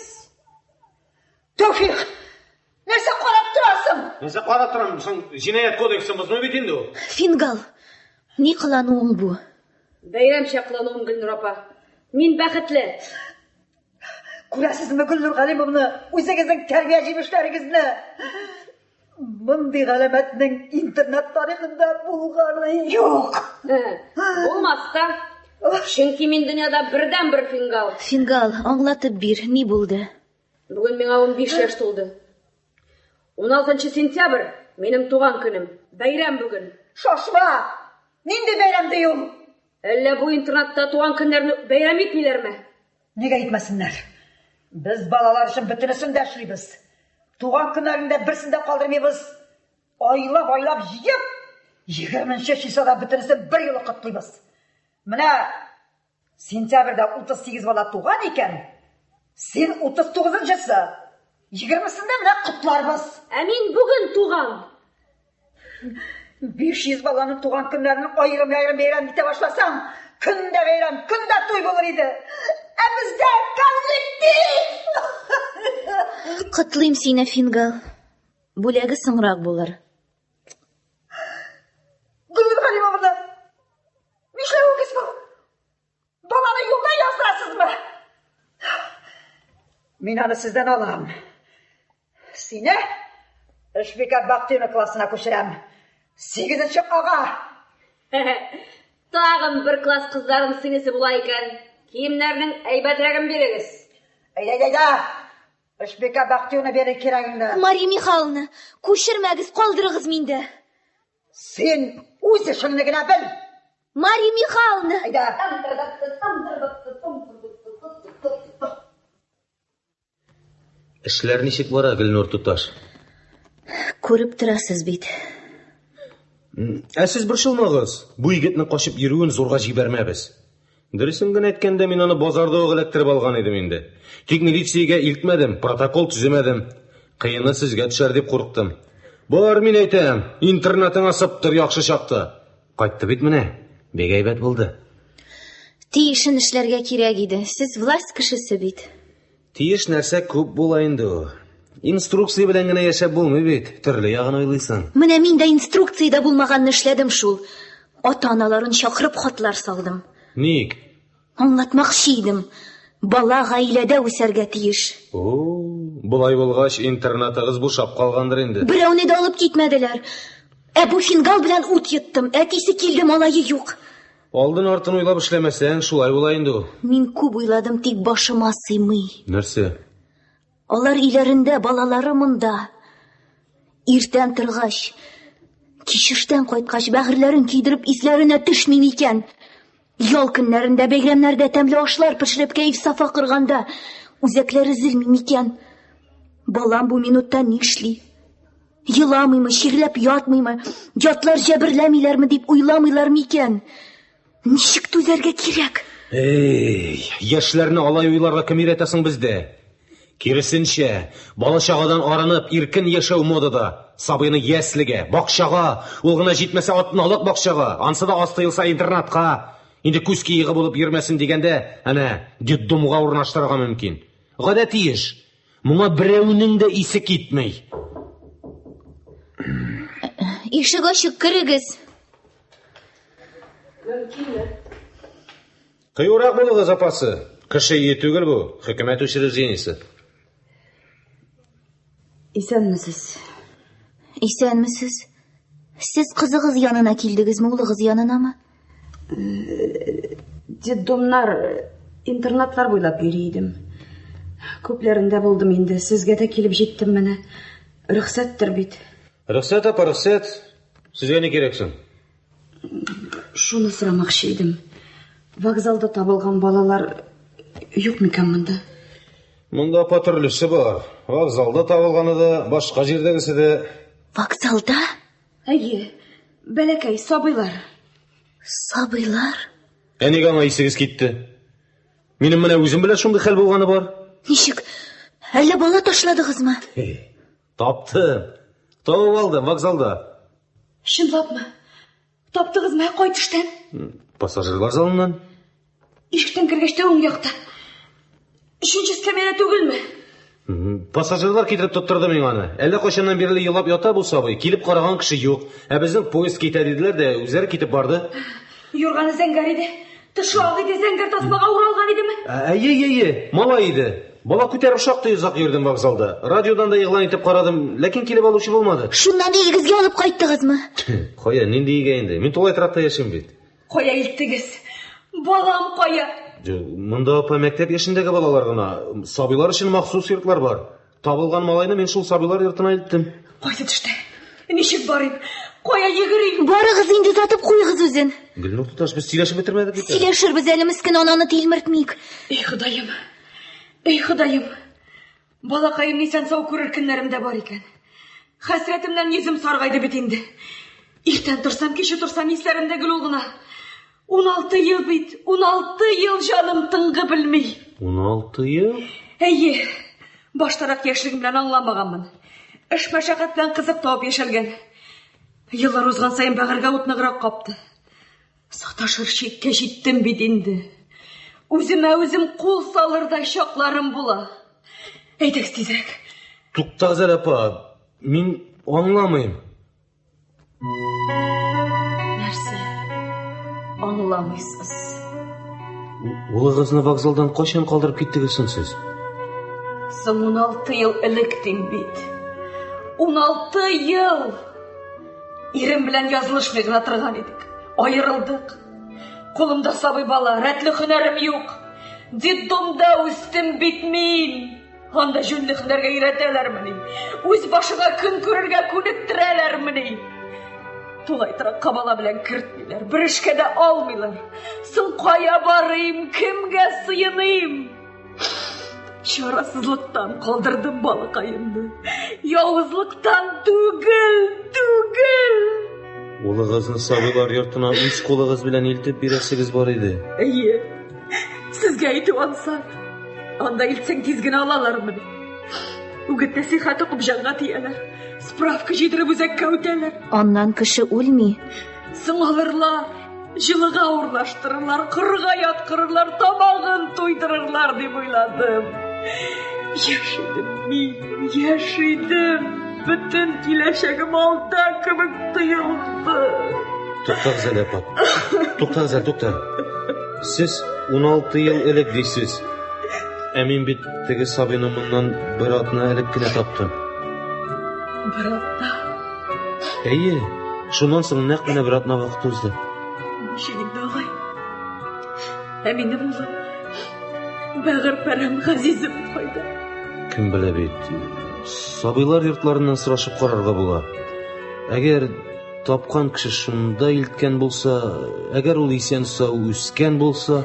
Тәүфик, нәрсә карап торасың? Нәрсә карап торам? Соң җинаять кодексын бозмый бит инде ул. Фингал, ни кылануың бу? Бәйрәмчә кылануым, Гөлнур апа. Мин бәхетле. Күрәсезме, Гөлнур Галимовна, үзегезнең тәрбия җимешләрегезне? Мондый галәмәтнең интернет тарихында булганы юк. Булмас та. Чөнки мин дөньяда бердәнбер фингал. Фингал, аңлатып бир, ни булды? Бүген миңа 15 яшь тулды. 16 сентябрь минем туган көнем. Бәйрәм бүген. Шашма! Нинди бәйрәм ди ул? Әллә бу интернатта туган көннәрне бәйрәм итмиләрме? Нигә итмәсеннәр? Без балалар өчен бөтенесен дә эшлибез. Туган көннәрен дә берсен дә калдырмыйбыз. Айлап-айлап җыеп, 20 числода бөтенесен бер юлы котлыйбыз. Менә сентябрьдә 38 бала туган икән, син 39-нчысы. 20-сендә менә котларбыз. Ә мин бүген туган. 500 баланың туган көннәрен аерым-аерым бәйрәм итә башласаң, көн дә бәйрәм, көн дә туй булыр иде. Ә бездә коллектив! Котлыйм сине, Фингал. Бүләге соңрак булыр. Гөлнур Галимовна, нишләвегез бу? Баланы юлда яздырасызмы? Мин аны сездән алам. Сине Эшбикә Бактина классына күчерәм. Сигезенче ага. Тагын бер класс кызларын сеңлесе була икән. Киемнәрнең әйбәтрәген бирегез. Әйдә, әйдә, әйдә. Эшбикә Бактина бирер кирәгеңне. Мария Михайловна, күчермәгез, калдырыгыз миндә. Син үз эшеңне генә бел. Мария Михайловна! Әйдә. Эшләр ничек бара, Гөлнур туташ? Күреп торасыз бит. Ә сез борчылмагыз. Бу егетнең качып йөрүен зурга җибәрмәбез. Дөресен генә әйткәндә, мин аны базарда ук эләктереп алган идем инде. Тик милициягә илтмәдем, протокол төземәдем. Кыены сезгә төшәр дип курыктым. Бар, мин әйтәм, интернатыңа сыптыр яхшы чакта. Кайтты бит менә. Бик әйбәт булды. Тиешен эшләргә кирәк иде. Сез власть кешесе бит. Тиеш нәрсә күп була инде ул. Инструкция белән генә яшәп булмый бит, төрле ягын уйлыйсың. Менә мин дә инструкциядә булмаганны эшләдем шул. Ата-аналарын чакырып хатлар салдым. Ник? Аңлатмакчы идем. Бала гаиләдә үсәргә тиеш. О, болай булгач, интернатыгыз бушап калгандыр инде. Берәүне дә алып китмәделәр. Ә бу фингал белән ут йоттым. Әтисе килде, малае юк. Алдын артын уйлап эшләмәсәң, шулай була инде ул. Мин күп уйладым, тик башыма сыймый. Нәрсә? Алар өйләрендә, балалары монда. Иртән торгач, кич эштән кайткач, бәгырьләрен көйдереп исләренә төшми микән? Ял көннәрендә, бәйрәмнәрдә тәмле ашлар пешереп кәеф-сафа корганда, үзәкләре өзелми микән? Балам бу минутта нишли? Еламыймы, чирләп ятмыймы, ятлар җәберләмиләрме дип уйламыйлар микән? Ничек түзәргә кирәк? Эй, яшьләрне алай уйларга кем өйрәтә соң бездә? Киресенчә, бала-чагадан арынып, иркен яшәү модада. Сабыйны яслегә, бакчага, ул гына җитмәсә атналык бакчага, ансы да аз тыелса интернатка. Инде күз киеге булып йөрмәсен дигәндә, әнә, детдомга урнаштырырга мөмкин. Гадәти эш. Моңа берәүнең дә исе китми. Ишек ачык, керегез. Мөмкинме? Кыюрак булыгыз, апасы. Кеше өе түгел бу, хөкүмәт учреждениесе. Исәнмесез. Исәнмесез. Сез кызыгыз янына килдегезме, улыгыз янынамы? Детдомнар, интернатлар буйлап йөри идем. Күпләрендә булдым инде. Сезгә дә килеп җиттем менә. Рөхсәттер бит. Рөхсәт, апа, рөхсәт. Сезгә ни кирәк соң? Шуны сорамакчы идем. Вокзалда табылган балалар юк микән монда? Монда апа төрлесе бар. Вокзалда табылганы да, башка җирдәгесе дә. Вокзалда? Әйе, бәләкәй сабыйлар. Сабыйлар? Ә нигә аңа исегез китте? Минем менә үзем белән шундый хәл булганы бар. Ничек? Әллә бала ташладыгызмы? Таптым. Табып алдым вокзалда. Чынлапмы? Таптыгызмы? Кай төштән? Пассажирлар залыннан. Ишектән кергәч тә уң якта. Өченче эскәмиядә түгелме? Пассажирлар китереп тоттырды миңа аны. Әллә кайчаннан бирле елап ята бу сабый. Килеп караган кеше юк. Ә безнең поезд китә диделәр дә, үзләре китеп барды. Юрганы зәңгәр иде. Тышы ак иде, зәңгәр тасмага уралган идеме? Әйе, әйе, малай иде. Бала күтәреп шактый озак йөрдем вокзалда. Радиодан да игълан итеп карадым, ләкин килеп алучы булмады. Шуннан өегезгә алып кайттыгызмы? Кая, нинди өйгә инде? Мин тулай торакта яшим бит. Кая илттегез? Балам кая? Монда апа мәктәп яшендәге балалар гына. Сабыйлар өчен махсус йортлар бар. Табылган малайны мин шул сабыйлар йортына илттем. Кайсы төштә? Ничек барыйм? Кая йөгерим? Барыгыз инде озатып куегыз үзен. Гөлнур туташ, без сөйләшеп бетермәдек бит. Сөйләшербез әле, мескен ананы тилмертмик. Эй, Ходаем. Эй, Ходаем. Балакаемны исән-сау күрер көннәрем дә бар икән. Хәсрәтемнән йөзем саргайды бит инде. Иртән торсам, кич утырсам, исләремдә гел ул гына. 16 ел бит, 16 ел җаным тынгы белми. 16 ел? Әйе, баштарак яшьлегем белән аңламаганмын. Эш мәшәкать белән кызык табып яшәлгән. Еллар узган саен бәгырьгә ут ныграк капты. Саташыр чиккә җиттем бит инде. Үземә үзем кул салырдай чакларым була. Әйдәгез тизрәк. Туктагыз әле, апа. Мин аңламыйм. Нәрсә? Аңламыйсыз. Улыгызны вокзалдан кайчан калдырып киттегез соң сез? Соң 16 ел элек дим бит. 16 ел! Ирем белән язылышмый гына торган идек. Аерылдык. Кулымда сабый бала, рәтле һөнәрем юк. Детдомда үстем бит мин. Анда җүнле һөнәргә өйрәтәләрмени? Үз башыңа көн күрергә күнектерәләрмени? Тулай торакка бала белән кертмиләр, бер эшкә дә алмыйлар. Соң кая барыйм, кемгә сыеныйм? Чарасызлыктан калдырдым балакаемны. Явызлыктан түгел, түгел. Улыгызны сабыйлар йортына үз кулыгыз белән илтеп бирәсегез бар иде. Әйе. Сезгә әйтү ансат. Анда илтсәң тиз генә алалармыни? Үгет нәсихәт укып җанга тияләр. Справка җыйдырып үзәккә үтәләр. Аннан кеше үлми. Соң алырлар, җылыга урнаштырырлар, кырга яткырырлар, тамагын туйдырырлар дип уйладым. Яшь идем мин, яшь идем. Бөтен киләчәгем алда кебек тоелды. Туктагыз әле, апа. Туктагыз әле, тукта. Сез 16 ел элек дисез. Ә мин бит теге сабыйны моннан бер атна элек кенә таптым. Бер атна? Әйе, шуннан соң нәкъ менә бер атна вакыт узды. Ничек инде алай? Ә минем улым, бәгырь парәм, газизем кайда? Кем белә бит, сабыйлар йортларыннан сорашып карарга була. Әгәр Тапкан кеше шунда илткән булса, әгәр ул исән-сау үскән булса,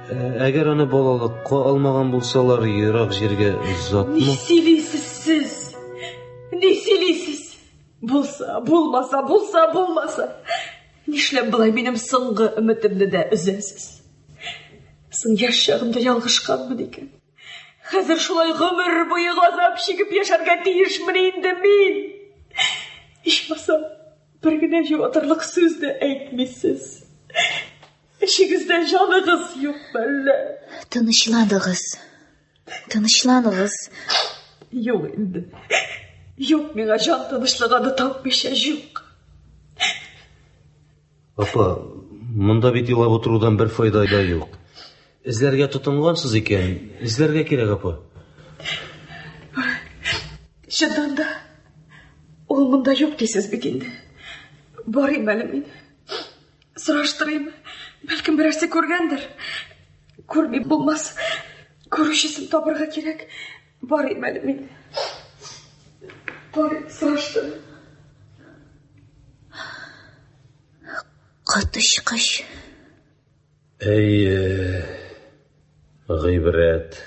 э, әгәр аны балалыкка алмаган булсалар, ерак җиргә озатма. Ни сөйлисез сез? Ни сөйлисез? Булса, булмаса, булса, булмаса. Нишләп болай минем соңгы өметемне дә өзәсез? Соң яшь чагымда ялгышканмын икән. Хәзер шулай гомер буе газап чигеп яшәргә тиешмен инде мин. Ичмасам, бер генә юатырлык сүз дә әйтмисез. Эчегездә җаныгыз юк мәллә? Тынычланыгыз. Тынычланыгыз. Юк инде. Юк миңа җан тынычлыгы аны тапмыйча юк. Апа, монда бит елап утырудан бер файда да юк. Эзләргә тотынгансыз икән, эзләргә кирәк, апа. Чыннан да, ул монда юк дисез бит инде. Барыйм әле мин. Сораштырыйм. Бәлкем берәрсе күргәндер. Күрми булмас. Күрүчесен табырга кирәк. Барыйм әле мин. Барыйм, сораштырыйм. Коточкыч. Әйе, гыйбрәт.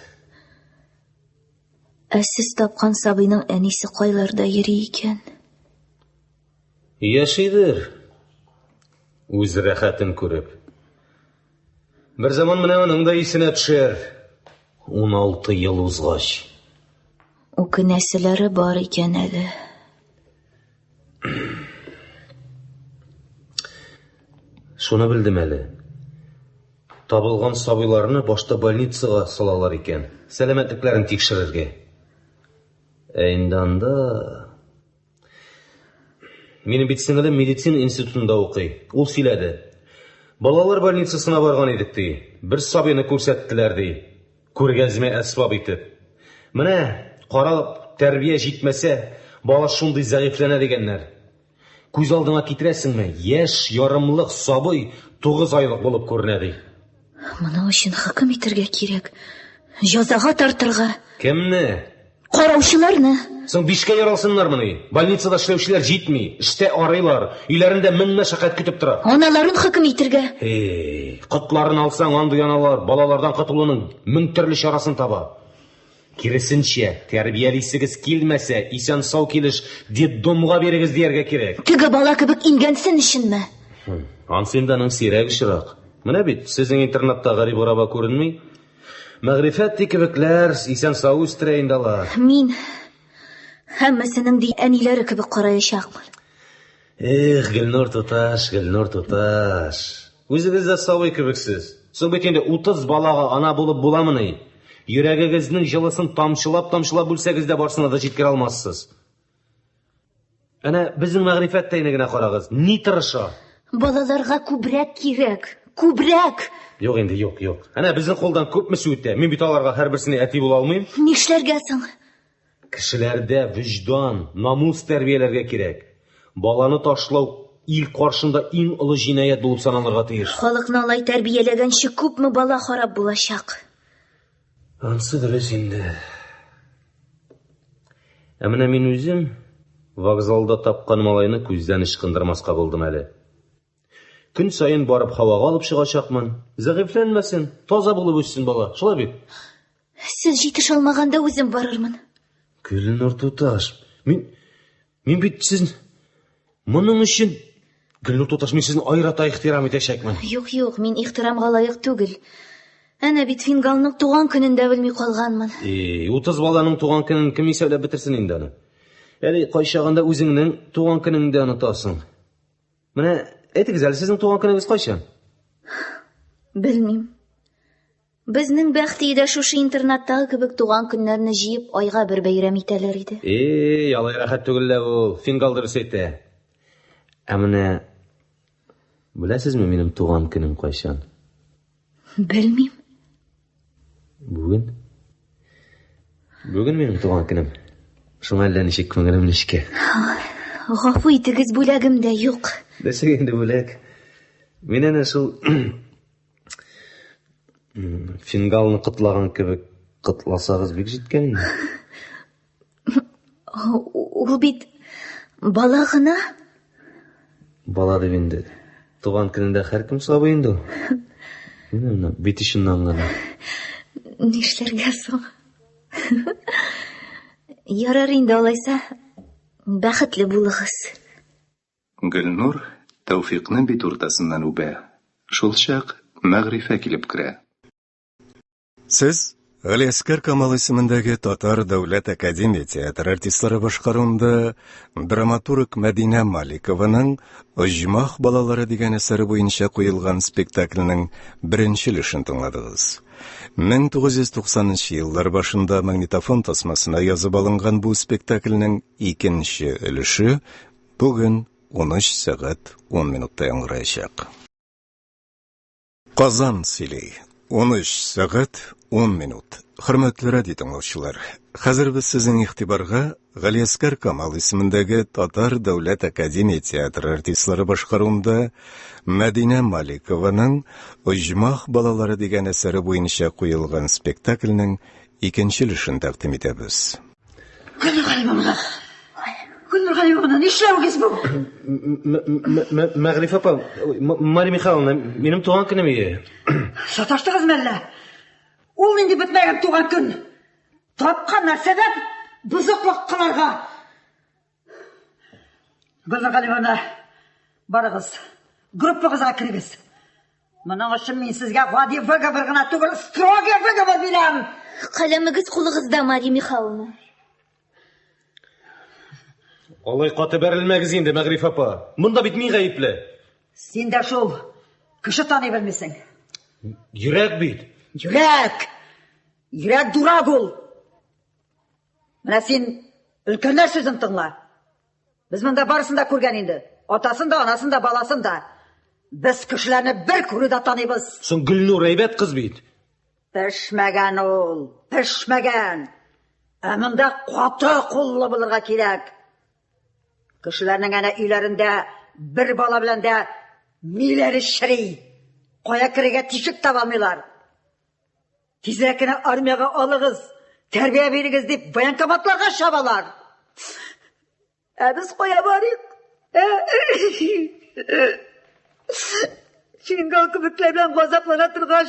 Ә сез тапкан сабыйның әнисе кайларда йөри икән? Яшидер. Үз рәхәтен күреп. Бер заман менә аның да исенә төшәр. 16 ел узгач. Үкенәселәре бар икән әле. Шуны белдем әле. Табылган сабыйларны башта больницага салалар икән, сәламәтлекләрен тикшерергә. Ә инде анда Минем бит сеңелем медицина институтында укый. Ул сөйләде. Балалар больницасына барган идек ди. Бер сабыйны күрсәттеләр ди. Күргәзмә әсбап итеп. Менә карап тәрбия җитмәсә, бала шундый зәгыйфьләнә дигәннәр. Күз алдыңа китерәсеңме, яшь ярымлык сабый 9 айлык булып күренә ди. Моның өчен хөкем итәргә кирәк. Җәзага тартырга. Кемне? Караучыларны. Соң бишкә яралсыннармыни? Больницада эшләүчеләр җитми, эштә арыйлар, өйләрендә мең мәшәкать көтеп тора. Аналарын хөкем итергә. Эй, котларын алсаң, андый аналар балалардан котылуның мең төрле чарасын таба. Киресенчә, тәрбиялисегез килмәсә, исән-сау килеш детдомга бирегез дияргә кирәк. Теге бала кебек имгәнсен өченме? Ансы инде аның сирәк очрак. Менә бит, сезнең интернатта гарип-гораба күренми. Мәгърифәт кебекләр исән-сау үстерә инде алар. Мин һәммәсенең ди әниләре кебек караячакмын. Эх, Гөлнур туташ, Гөлнур туташ. Үзегез дә сабый кебексез. Соң бит инде 30 балага ана булып буламыни? Йөрәгегезнең җылысын тамчылап-тамчылап бүлсәгез дә барсына да җиткерә алмассыз. Әнә безнең Мәгърифәт тәйне генә карагыз, ни тырыша. Балаларга күбрәк кирәк, күбрәк. Юк инде, юк, юк. Әнә безнең кулдан күпмесе үтә. Мин бит аларга һәрберсенә әти була алмыйм. Нишләргә соң? Кешеләрдә вөҗдан, намус тәрбияләргә кирәк. Баланы ташлау ил каршында иң олы җинаять булып саналырга тиеш. Халыкны алай тәрбияләгәнче күпме бала харап булачак. Ансы дөрес инде. Ә менә мин үзем вокзалда тапкан малайны күздән ычкындырмаска булдым әле. Көн саен барып һавага алып чыгачакмын. Зәгыйфьләнмәсен, таза булып үссен бала. Шулай бит? Сез җитеш алмаганда үзем барырмын. Гөлнур туташ, мин мин бит сез моның өчен Гөлнур туташ, мин сезне аерата ихтирам итәчәкмен. Юк, юк, мин ихтирамга лаек түгел. Әнә бит Фингалның туган көнен дә белми калганмын. Эй, 30 баланың туган көнен кем исәпләп бетерсен инде аны? Әле кайчагында үзеңнең туган көнеңне дә онытасың. Менә әйтегез әле, сезнең туган көнегез кайчан? Белмим. Безнең Бәхтиедә шушы интернаттагы кебек туган көннәрне җыеп айга бер бәйрәм итәләр иде. Эй, алай рәхәт түгел лә ул. Фингал дөрес әйтә. Ә менә беләсезме минем туган көнем кайчан? Белмим. Бүген. Бүген минем туган көнем. Шуңа әллә ничек күңелем нечкә. Гафу итегез, бүләгем дә юк. Нәрсәгә инде бүләк? Мин әнә шул Фингалны котлаган кебек котласагыз бик җиткән инде. Ул бит бала гына. Бала дип инде. Туган көнендә һәркем сабый инде ул. Менә менә бит очыннан гына. Нишләргә соң? Ярар инде алайса. Бәхетле булыгыз. Гөлнур Тәүфикъны бит уртасыннан үбә. Шулчак Мәгърифә килеп керә. Сез Галиәскәр Камал исемендәге Татар дәүләт академия театры артистлары башкаруында драматург Мәдинә Маликованың Оҗмах балалары дигән әсәре буенча куелган спектакльнең беренче өлешен тыңладыгыз. 1990 еллар башында магнитофон тасмасына язып алынган бу спектакльнең икенче өлеше Бүген 13 сәгать 10 минутта яңгыраячак. Казан сөйли. 13 сәгать 10 минут. Хөрмәтле радио тыңлаучылар, хәзер без сезнең игътибарга Галиәскәр Камал исемендәге Татар дәүләт академия театры артистлары башкаруында Мәдинә Маликованың Оҗмах балалары дигән әсәре буенча куелган спектакльнең икенче өлешен тәкъдим итәбез. Гөлнур Галимовна! Гөлнур Галимовна, нишләвегез бу? Мәгърифә апа, Мария Михайловна, минем туган көнем ие. Саташтыгызмы әллә? Ул нинди бетмәгән туган көн? Тапкан нәрсәдән бозыклык кылырга. Гөлнур Галимовна, барыгыз, группагызга керегез. Моның өчен мин сезгә гади выговор гына түгел, строгий выговор бирәм. Каләмегез кулыгызда, Мария Михайловна. Алай каты бәрелмәгез инде, Мәгъриф апа. Монда бит мин гаепле. Син дә шул кеше таный белмисең. Йөрәк бит. Йөрәк! Йөрәк дурак ул. Менә син өлкәннәр сүзен тыңла. Без монда барысын да күргән инде. Атасын да, анасын да, баласын да. Без кешеләрне бер күрүдә таныйбыз. Соң Гөлнур әйбәт кыз бит. Пешмәгән ул, пешмәгән. Ә монда каты куллы булырга кирәк. Кешеләрнең әнә өйләрендә бер бала белән дә миләре чери. Кая керергә тишек таба алмыйлар. Тизрәк кенә армиягә алыгыз. Тәрбия бирегез дип военкоматларга чабалар. Ә без кая барыйк? Ә? Фингал кебекләр белән газаплана торгач,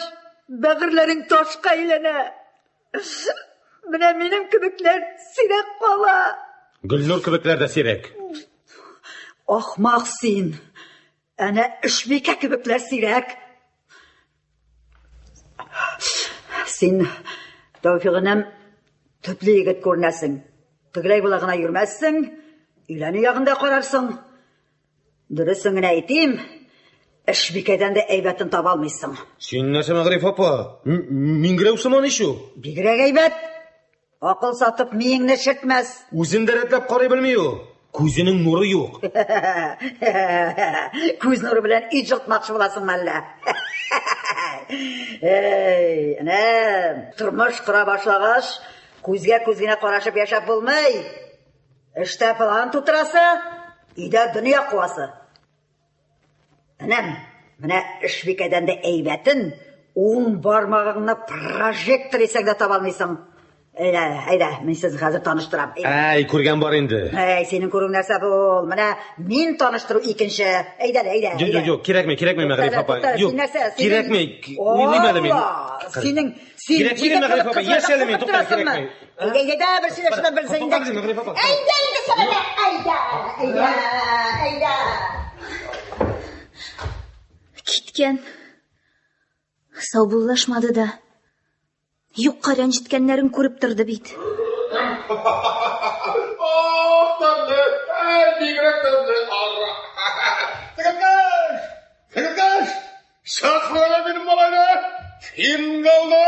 бәгырьләрең ташка әйләнә. Менә минем кебекләр сирәк кала. Гөлнур кебекләр дә сирәк. Ахмак син. Әнә Эшбикә кебекләр сирәк. Син, Тәүфик энем, төпле егет күренәсең. Тегеләй була гына йөрмәссең, өйләнү ягын да карарсың. Дөресен генә әйтим, Эшбикәдән дә әйбәтен таба алмыйсың. Син нәрсә, Мәгъриф апа? Миңгерәү сыман ич ул. Бигрәк әйбәт. Акыл сатып миеңне чиртмәс. Үзен дә рәтләп карый белми ул. Күзенең нуры юк. Күз нуры белән ит җылтмакчы буласыңмы әллә? Эй, энем, тормыш кора башлагач, күзгә күз генә карашып яшәп булмый. Эштә план тутырасы, өйдә дөнья куасы. Энем, менә Эшбикәдән дә әйбәтен, ун бармагыңны прожектор итсәң дә таба алмыйсың. Әйдә, әйдә, мин сезне хәзер таныштырам. Әй, күргән бар инде. Әй, синең күрүең нәрсә бу? Менә мин таныштыру икенче. Әйдә, әйдә. Юк, юк, юк, кирәкми, кирәкми, Мәгъриф апа. Юк, кирәкми. Уйлыйм әле мин. Синең, син Кирәкми, Мәгъриф апа, яшь әле мин, тукта, кирәкми. Әйдә, әйдә, бер сөйләшмә, бер син дә. Әйдә инде сәбәп, әйдә, әйдә, әйдә. Киткән. Саубуллашмады да. Юкка рәнҗеткәннәрен күреп торды бит. Ах, тәмле, әй, бигрәк тәмле. Сеңелкәш, сеңелкәш, чакыр әле минем малайны, Фингалны.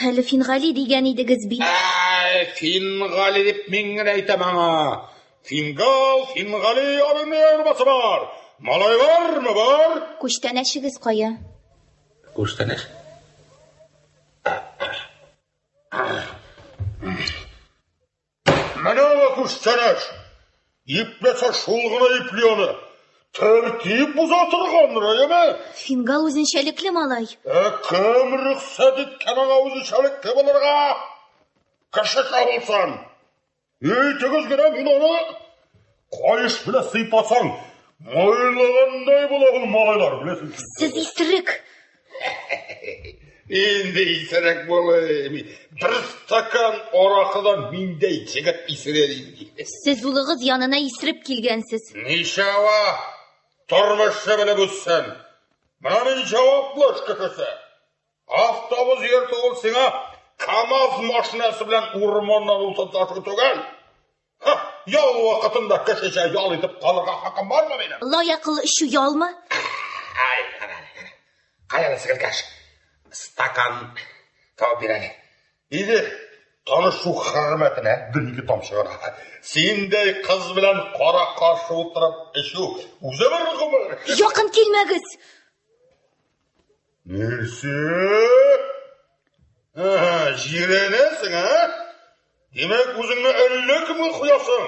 Әле Фингали дигән идегез бит. Әй, Фингали дип мин генә әйтәм аңа. Фингал, Фингали, аның ни аермасы бар? Малай бармы, бар? Күчтәнәчегез кая? Күчтәнәч? Менә аңа күчтәнәч! Ипләсә шул гына ипли аны. Тәртип боза торгандыр, әйеме? Фингал үзенчәлекле малай. Ә кем рөхсәт иткән аңа үзенчәлекле булырга? Кешечә булсын. Әйтегез генә, мин аны каеш белән сыйпасаң, майлагандай була ул малайлар, беләсең. Сез исерек. Инде исерек булыйм. Бер стакан аракыдан миндәй җегет исерер инде. Сез улыгыз янына исереп килгәнсез. Ничава, тормышны белеп үссен. Менә мин җаваплы эш кешесе. Автобус йөртү ул сиңа КАМАЗ машинасы белән урманнан утын ташу түгел. Ха, ял вакытында кешечә ял итеп калырга хакым бармы минем? Лаякыл эчү ялмы? Ай, кая әле, сеңелкәш? Стакан табып бир әле. Иде, танышу хөрмәтенә бер-ике тамчы гына. Синдәй кыз белән кара-каршы утырып эчү үзе бер гомер. Якын килмәгез! Нәрсә? Җирәнәсең, ә? Димәк, үзеңне әллә кемгә куясың?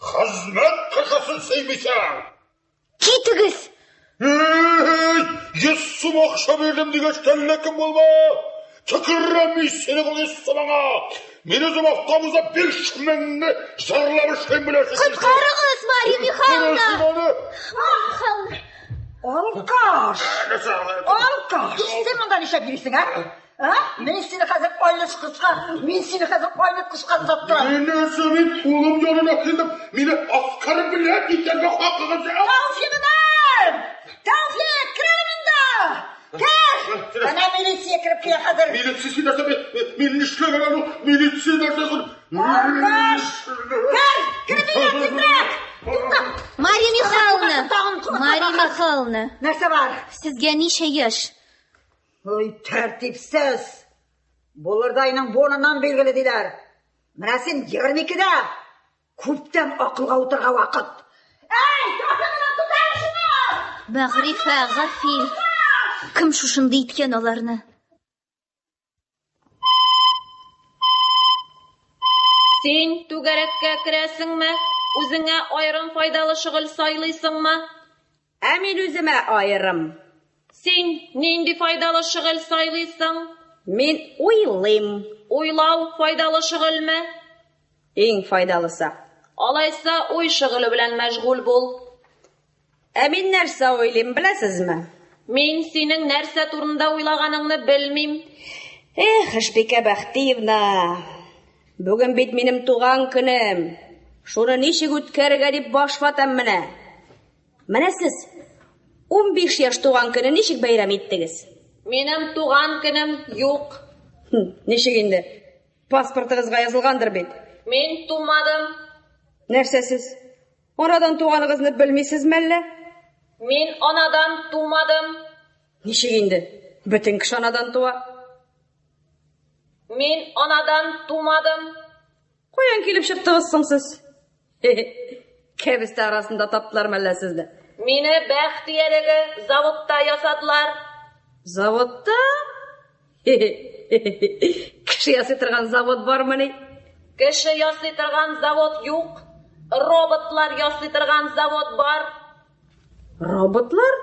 Хезмәт кешесен сөймисең. Китегез! Эй, 100 сум акча бирдем дигәч, әллә кем булма. Төкерәм мин синең ул 100 сумыңа. Мин үзем автобуста 5 меңне җырлап эшлим беләсең. Коткарыгыз, Мария Михайловна! Мария Михайловна! Алкаш! Алкаш! Син монда нишләп йөрисең, ә? Ә? Мин сине хәзер айныткычка, мин сине хәзер айныткычка озаттырам. Мин нәрсә, мин улым янына килдем. Мине оскорблять итәргә хакыгыз юк. Тәүфигынам! Тәүфик, кер әле монда! Кер! Әнә милиция кереп килә хәзер. Милиция нәрсә? Мин нишләгән әле ул? Милиция нәрсә соң? Алкаш! Кер! Кереп өйгә тизрәк! Мария Михайловна! Мария Михайловна! Нәрсә бар? Сезгә ничә яшь? Ой, тәртипсез! Булырдайның буыныннан билгеле диләр. Менә син 22-дә. Күптән акылга утырга вакыт. Әй, тотыгыз, тотам шуны! Мәгърифә, гафил. Кем шушындый иткән аларны? Син түгәрәккә керәсеңме? Үзеңә аерым файдалы шөгыль сайлыйсыңмы? Ә мин үземә аерым. Син нинди файдалы шөгыль сайлыйсың? Мин уйлыйм. Уйлау файдалы шөгыльме? Иң файдалысы. Алайса уй шөгыле белән мәшгуль бул. Ә мин нәрсә уйлыйм, беләсезме? Мин синең нәрсә турында уйлаганыңны белмим. Эх, Эшбикә Бәхтиевна, бүген бит минем туган көнем. Шуны ничек үткәрергә дип баш ватам менә. Менә сез 15 яшь туган көне ничек бәйрәм иттегез? Минем туган көнем юк. Ничек инде? Паспортыгызга язылгандыр бит. Мин тумадым. Нәрсә сез? Анадан туганыгызны белмисез мәллә? Мин анадан тумадым. Ничек инде? Бөтен кеше анадан туа. Мин анадан тумадым. Каян килеп чыктыгыз соң сез? Кәбестә арасында таптылар мәллә сезне? Мине Бәхтиядәге заводта ясадылар. Заводта? Кеше ясый торган завод бармыни? Кеше ясый торган завод юк. Роботлар ясый торган завод бар. Роботлар?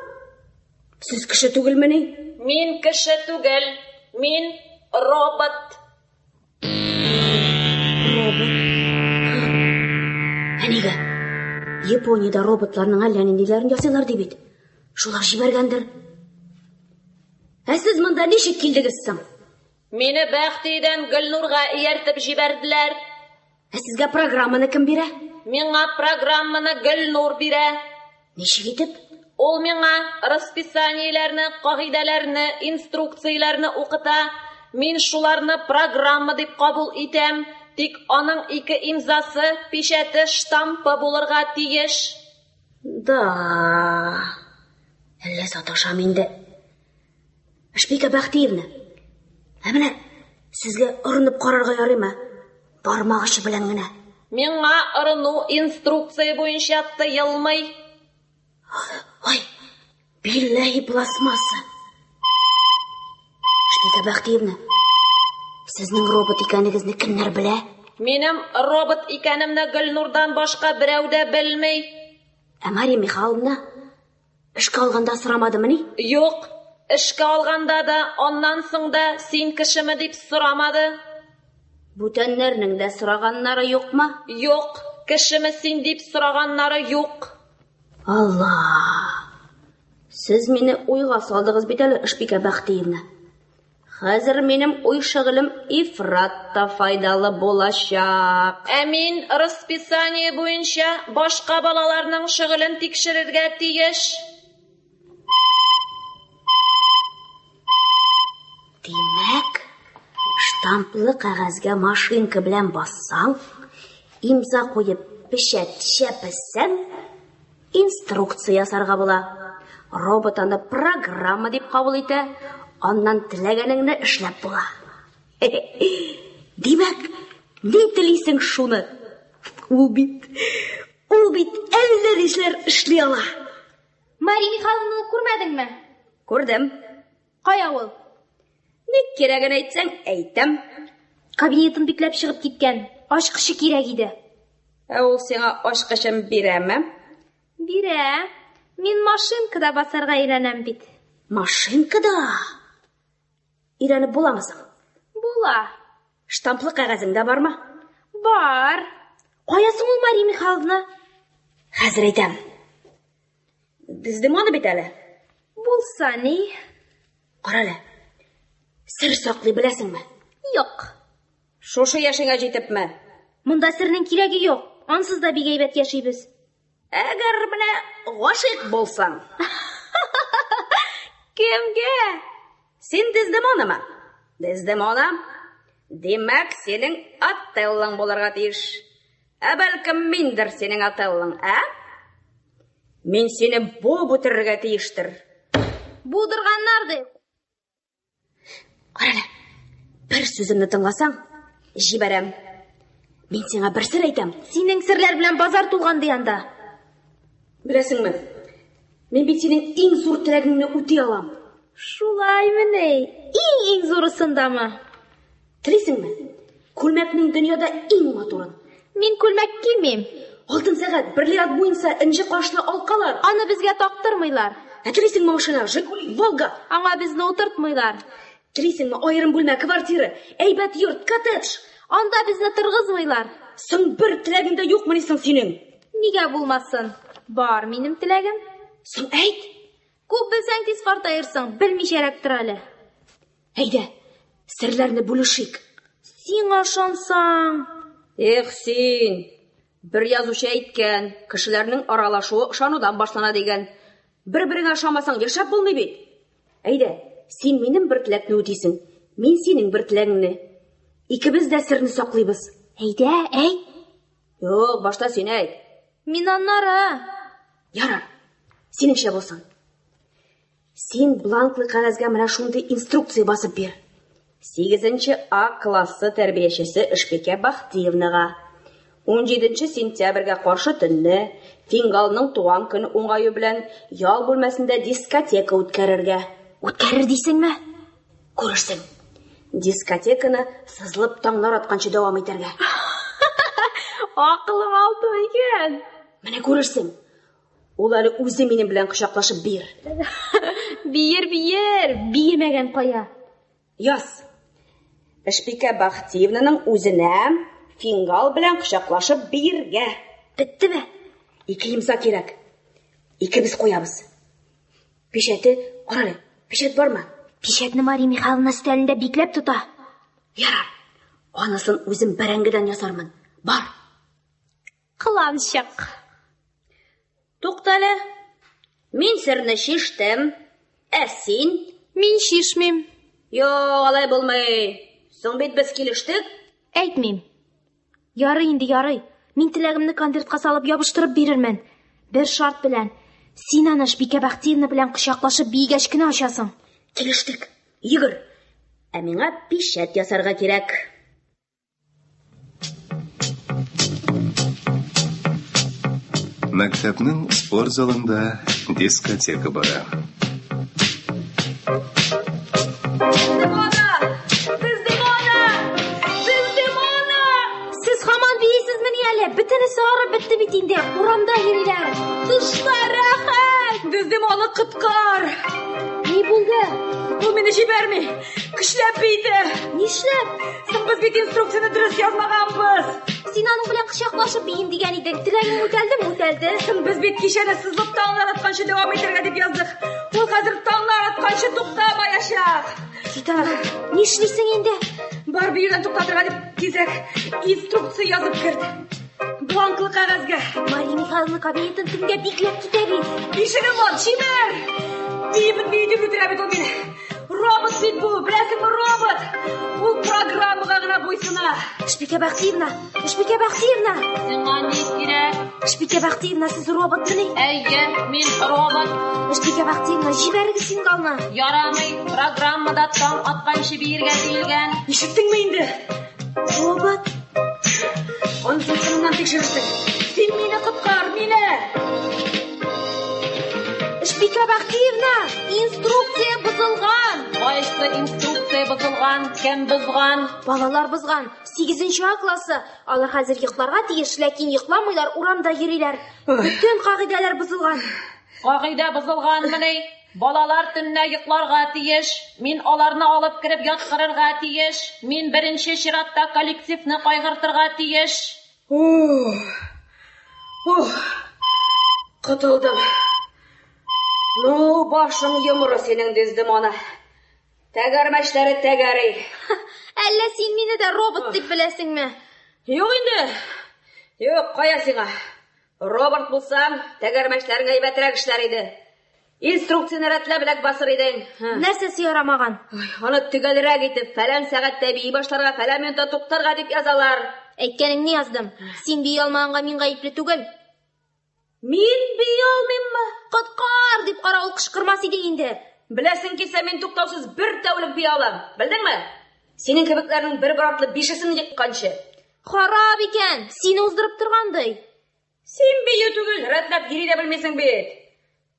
Сез кеше түгелмени? Мин кеше түгел. Мин робот. Робот. Ә нигә? Япониядә роботларның әллә ниндиләрен ясыйлар ди бит. Шулар җибәргәндер. Ә сез монда ничек килдегез соң? Мине Бәхтиядән Гөлнурга ияртеп җибәрделәр. Ә сезгә программаны кем бирә? Миңа программаны Гөлнур бирә. Ничек итеп? Ул миңа расписаниеләрне, кагыйдәләрне, инструкцияләрне укыта. Мин шуларны программа дип кабул итәм. Тик аның ике имзасы, пичәте, штампы булырга тиеш. Да. Әллә саташам инде. Шпика Бәхтиевна. Ә менә сезгә орынып карарга ярыймы? Бармак очы белән генә. Миңа орыну инструкция буенча тыелмый. Ай, билләһи пластмасса. Шпика Бәхтиевна, сезнең робот икәнегезне кемнәр белә? Минем робот икәнемне Гөлнурдан башка берәү дә белми. Ә Мария Михайловна эшкә алганда сорамадымыни? Юк, эшкә алганда да, аннан соң да син кешеме дип сорамады. Бүтәннәрнең дә сораганнары юкмы? Юк, кешеме син дип сораганнары юк. Алла! Сез мине уйга салдыгыз бит әле, Ышбикә Бәхтиевна. Хәзер минем уй шөгылем ифрат та файдалы булачак. Ә мин расписание буенча башка балаларның шөгылен тикшерергә тиеш. Димәк, штамплы кәгазьгә машинка белән бассаң, имза куеп печәт чәпесәң, Инструкция ясарга була. Робот аны программа дип кабул итә, аннан теләгәнеңне эшләп була. Димәк, ни телисең шуны. Ул бит, ул бит әллә нишләр эшли ала. Мария Михайловнаны күрмәдеңме? Күрдем. Кая ул? Ник кирәген әйтсәң, әйтәм. Кабинетын бикләп чыгып киткән. Ачкычы кирәк иде. Ә ул сиңа ачкычын бирәме? Бирә. Мин машинкада басарга өйрәнәм бит. Машинкада? Өйрәнеп буламы соң? Була. Штамплы кәгазең дә бармы? Бар. Кая соң ул Мария Михайловна? Хәзер әйтәм. Дездемона бит әле. Булса ни? Кара әле. Сер саклый беләсеңме? Юк. Шушы яшеңә җитепме? Монда сернең кирәге юк. Ансыз да бик әйбәт яшибез. Әгәр менә гашыйк булсаң. Кемгә? Син Дездемонамы? Дездемона. Димәк, синең Отеллоң булырга тиеш. Ә бәлкем миндер синең Отеллоң, ә? Мин сине буып үтерергә тиештер. Будырганнар ди. Карале, бер сүземне тыңласаң, җибәрәм. Мин сиңа бер сер әйтәм. Синең серләр белән базар тулган ди анда. Беләсеңме, мин бит синең иң зур теләгеңне үти алам. Шулаймыни? Иң-иң зурысындамы? Телисеңме? Күлмәкнең дөньяда иң матурын. Мин күлмәк кимим. Алтын сәгать, бриллиант муенса, энҗе кашлы алкалар. Аны безгә тактырмыйлар. Ә телисеңме машина, Жигули, Волга? Аңа безне утыртмыйлар. Телисеңме, аерым бүлмә, квартира, әйбәт йорт, коттедж. Анда безне торгызмыйлар. Соң бер теләгең дә юкмыни соң синең? Нигә булмасын? Бар минем теләгем. Соң әйт. Күп белсәң тиз картаерсың, белмичәрәк тор әле. Әйдә, серләрне бүлешик. Сиңа ышансаң. Эх син! Бер язучы әйткән, кешеләрнең аралашуы ышанудан башлана дигән. Бер-береңә ышанмасаң, яшәп булмый бит. Әйдә, син минем бер теләкне үтисең, мин синең бер теләгеңне. Икебез дә серне саклыйбыз. Әйдә, әйт. Юк, башта син әйт. Мин аннары. Ярар, синеңчә булсын. Син бланклы кәгазьгә менә шундый инструкция басып бир. 8 А классы тәрбиячесе Эшбикә Бахтиевнага 17 сентябрьгә каршы төнне Фингалның туган көне уңае белән ял бүлмәсендә дискотека үткәрергә. Үткәрер дисеңме? Күрерсең. Дискотеканы сызылып таңнар атканчы дәвам итәргә. Акылың алтын икән. Менә күрерсең. Ул әле үзе минем белән кочаклашып биер. Биер, биер, биемәгән кая. Яз. Эшбикә Бахтиевнаның үзенә фингал белән кочаклашып биергә. Беттеме? Ике имза кирәк. Икебез куябыз. Пичәте, кара әле, пичәт бармы? Пичәтне Мария Михайловна өстәлендә бикләп тота. Ярар. Анысын үзем бәрәңгедән ясармын. Бар. Кыланчык. Туктале. Мин серне чиштем. Ә син? Мин чишмим. Юк, алай булмый. Соң бит без килештек. Әйтмим. Ярый инде, ярый. Мин теләгемне конвертка салып ябыштырып бирермен. Бер шарт белән. Син аны Шбикә Бахтиевна белән кочаклашып биегәч кенә ачасың. Килештек. Йөгер. Ә миңа пичәт ясарга кирәк. Мәктәпнең спорт залында дискотека бара. Дездемона! Дездемона! Дездемона! Сез һаман биисезмени әле? Бөтенесе арып бетте бит инде. Урамда йөриләр. Тышта рәхәт! Дездемона, коткар! Ни булды? Ул мине җибәрми. Көчләп биетә. Нишләп? Соң без бит инструкцияне дөрес язмаганбыз. Син аның белән кочаклашып биим дигән идең. Теләгең үтәлдеме? Үтәлде. Соң без бит кичәне сызылып таңнар атканчы дәвам итәргә дип яздык. Ул хәзер таңнар атканчы туктамаячак. Ситана, нишлисең инде? Бар биюдән туктатырга дип тизрәк инструкция язып керт. Бланклы кәгазьгә. Мария Михайловна кабинетын төнгә бикләп китә бит. Ишеген ват, чимер! Биеп битми үтерә бит ул мине. Робот бит бу, беләсеңме, робот! Ул программага гына буйсына. Шбикә Бахтиевна, Шбикә Бахтиевна! Сиңа ни кирәк? Шбикә Бахтиевна, сез роботмыни? Әйе, мин робот. Шбикә Бахтиевна, җибәрегез Фингалны. Ярамый, программада таң атканчы биергә диелгән. Ишеттеңме инде? Робот? Анысын соңыннан тикшерерсең. Син мине коткар, мине! Шбикә Бахтиевна, инструкция бозылган. Кайсы инструкция бозылган, кем бозган? Балалар бозган. 8 А классы. Алар хәзер йокларга тиеш, ләкин йокламыйлар, урамда йөриләр. Бөтен кагыйдәләр бозылган. Кагыйдә бозылганмыни? Балалар төнлә йокларга тиеш. Мин аларны алып кереп яткырырга тиеш. Мин беренче чиратта коллективны кайгыртырга тиеш. Ух, ух, котылдым. Ну, башың йомры синең, Дездемона. Тәгәрмәчләре тәгәри. Әллә син мине дә робот дип беләсеңме? Юк инде. Юк, кая сиңа? Робот булсаң, тәгәрмәчләрең әйбәтрәк эшләр иде. Инструкцияне рәтләбрәк басыр идең. Нәрсәсе ярамаган? Ой, аны төгәлрәк итеп, фәлән сәгатьтә бии башларга, фәлән минутта туктарга дип язалар. Әйткәнеңне яздым. Син бии алмаганга мин гаепле түгел. Мин бии алмыйммы? Коткар! дип каравыл кычкырмас идең инде. Беләсең килсә, мин туктаусыз бер тәүлек бии алам. Белдеңме? Синең кебекләрнең бер-бер артлы бишесен екканчы. Харап икән, сине уздырып торган ди. Син бию түгел, рәтләп йөри дә белмисең бит.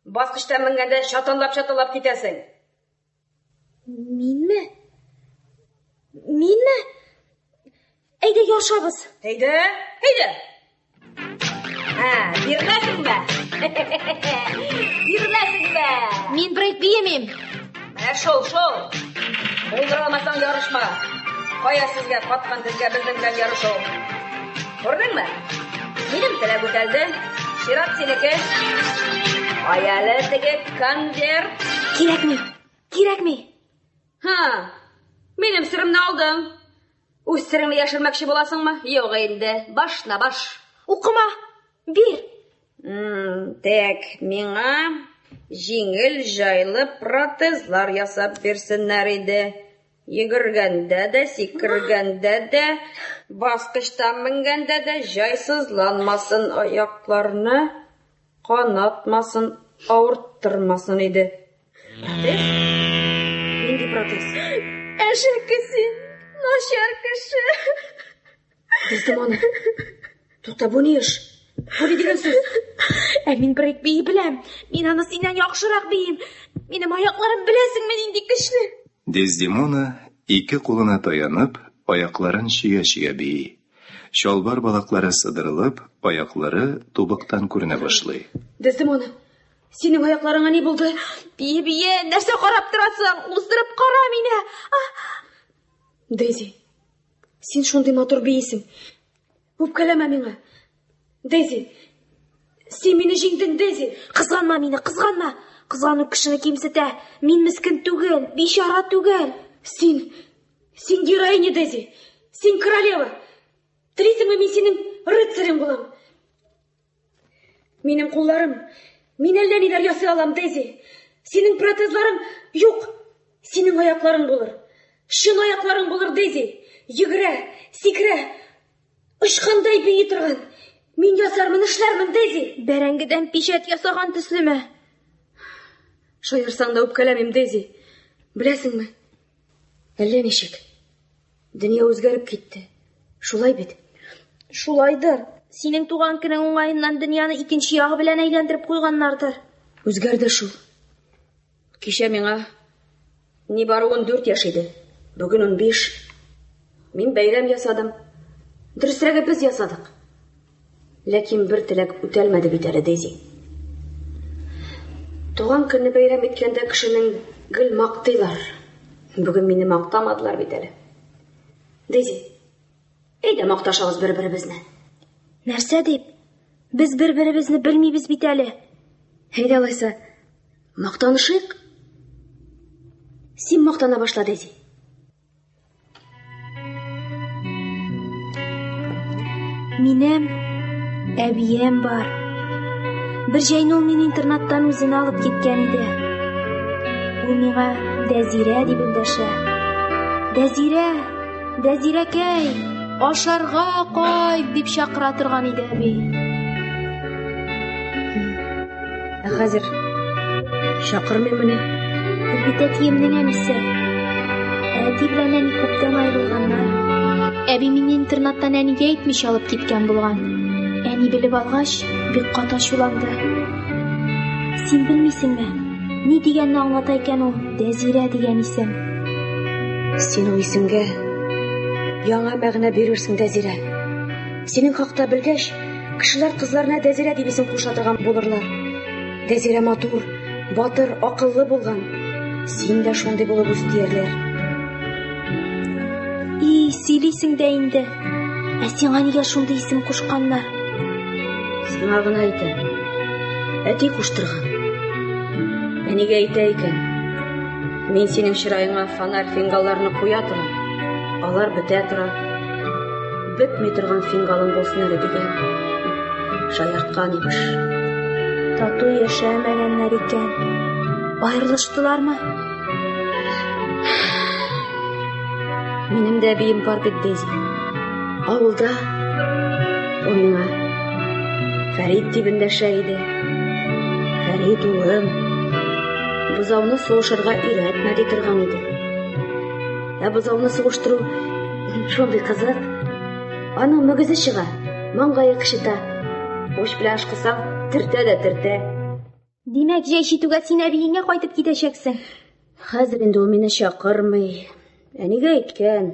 Баскычтан менгәндә чатанлап-чатанлап китәсең. Минме? Минме? Әйдә ярышабыз. Әйдә, әйдә. Ә, биреләсеңме? Биреләсеңме? Мин брейк биемим. Менә шул, шул. Булдыра алмасаң, ярышма. Кая сезгә каткан тезгә безнең белән ярышу? Күрдеңме? Минем теләк үтәлде. Чират синеке. Кая әле теге конверт? Кирәкми, кирәкми. Һа, минем серемне алдың. Үз сереңне яшермәкче буласыңмы? Юк инде, баш на баш. Укыма, бир. Так, миңа җиңел җайлы протезлар ясап бирсеннәр иде. Йөгергәндә дә, сикергәндә дә, баскычтан менгәндә дә җайсызланмасын, аякларны канатмасын, авырттырмасын иде. Протез? Нинди протез? Әшәке син, начар кеше. Дездемона. Тукта, бу ни эш? Бу ни дигән сүз? Ә мин брейк бии беләм. Мин аны синнән яхшырак биим. Минем аякларым беләсеңме нинди көчле? Дездемона ике кулына таянып, аякларын чөя-чөя бии. Чалбар балаклары сыдырылып, аяклары тубыктан күренә башлый. Дездемона, синең аякларыңа ни булды? Бие, бие, нәрсә карап торасың? Уздырып кара мине. Дейзи, син шундый матур биисең. Үпкәләмә миңа. Дейзи, син мине җиңдең, Дейзи. Кызганма мине, кызганма. Кызгану кешене кимсетә. Мин мескен түгел, бичара түгел. Син, син героиня, Дейзи. Син королева. Телисеңме, мин синең рыцарең булам. Минем кулларым, мин әллә ниләр ясый алам, Дейзи. Синең протезларың юк. Синең аякларың булыр. Чын аякларың булыр, Дейзи. Йөгерә, сикерә, очкандай бии торган. Мин ясармын, эшләрмен, Дейзи. Бәрәңгедән пичәт ясаган төслеме? Шаярсаң да үпкәләмим, Дейзи. Беләсеңме? Әллә ничек. Дөнья үзгәреп китте. Шулай бит? Шулайдыр. Синең туган көнең уңаеннан дөньяны икенче ягы белән әйләндереп куйганнардыр. Үзгәрде шул. Кичә миңа нибары 14 яшь иде. Бүген 15. Мин бәйрәм ясадым. Дөресрәге без ясадык. Ләкин бер теләк үтәлмәде бит әле, Дейзи. Туган көнне бәйрәм иткәндә кешенең гел мактыйлар. Бүген мине мактамадылар бит әле. Дейзи, әйдә макташабыз бер-беребезне. Нәрсә дип? Без бер-беребезне белмибез бит әле. Әйдә алайса, мактанышыйк. Син мактана башла, Дейзи. Минем әбием бар. Бер җәйне ул мине интернаттан үзенә алып киткән иде. Ул миңа Дәзирә дип эндәшә. Дәзирә, Дәзирәкәй, ашарга кайт дип чакыра торган иде әби. Ә хәзер чакырмыймыни? Ул бит әтиемнең әнисе. Әти белән әни күптән аерылганнар. Әби мине интернаттан әнигә әйтмичә алып киткән булган. Әни белеп алгач, бик каты ачуланды. Син белмисеңме? Ни дигәнне аңлата икән ул Дәзирә дигән исем? Син ул исемгә яңа мәгънә бирерсең, Дәзирә. Синең хакта белгәч, Кешеләр кызларына Дәзирә дип исем куша торган булырлар. Дәзирә матур, батыр, акыллы булган. Син дә шундый булып үс диярләр. И, сөйлисең дә инде. Ә сиңа нигә шундый исем кушканнар? Сиңа гына әйтәм. Әти куштырган. Әнигә әйтә икән. Мин синең чыраеңа фонарь фингалларны куя торам. Алар бетә тора. Бетми торган фингалың булсын әле дигән. Шаярткан имеш. Тату яшәмәгәннәр икән. Аерылыштылармы? Минем дә әбием бар бит, Дейзи. Авылда ул миңа Фәрит дип эндәшә иде. Фәрит улым, бозауны сугышырга өйрәтмә ди торган иде. Ә бозауны сугыштыру шундый кызык. Аның мөгезе чыга, маңгае кычыта. Уч белән ышкысаң, төртә дә төртә. Димәк, җәй җитүгә син әбиеңә кайтып китәчәксең. Хәзер инде ул мине чакырмый. Әнигә әйткән.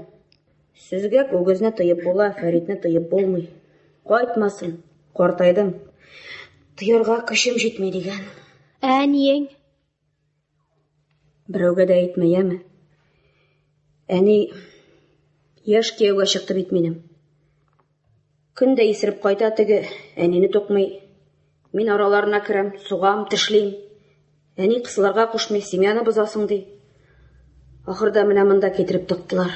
Сезгә үгезне тыеп була, Фәритне тыеп булмый. Кайтмасын, картайдым. Тыярга көчем җитми дигән. Ә әниең? Берәүгә дә әйтмә, яме? Әни яшь кияүгә чыкты бит минем. Көн дә исереп кайта теге, әнине тукмый. Мин араларына керәм, сугам, тешлим. Әни кысылырга кушмый, семьяны бозасың ди. Ахырда менә монда китереп тыктылар.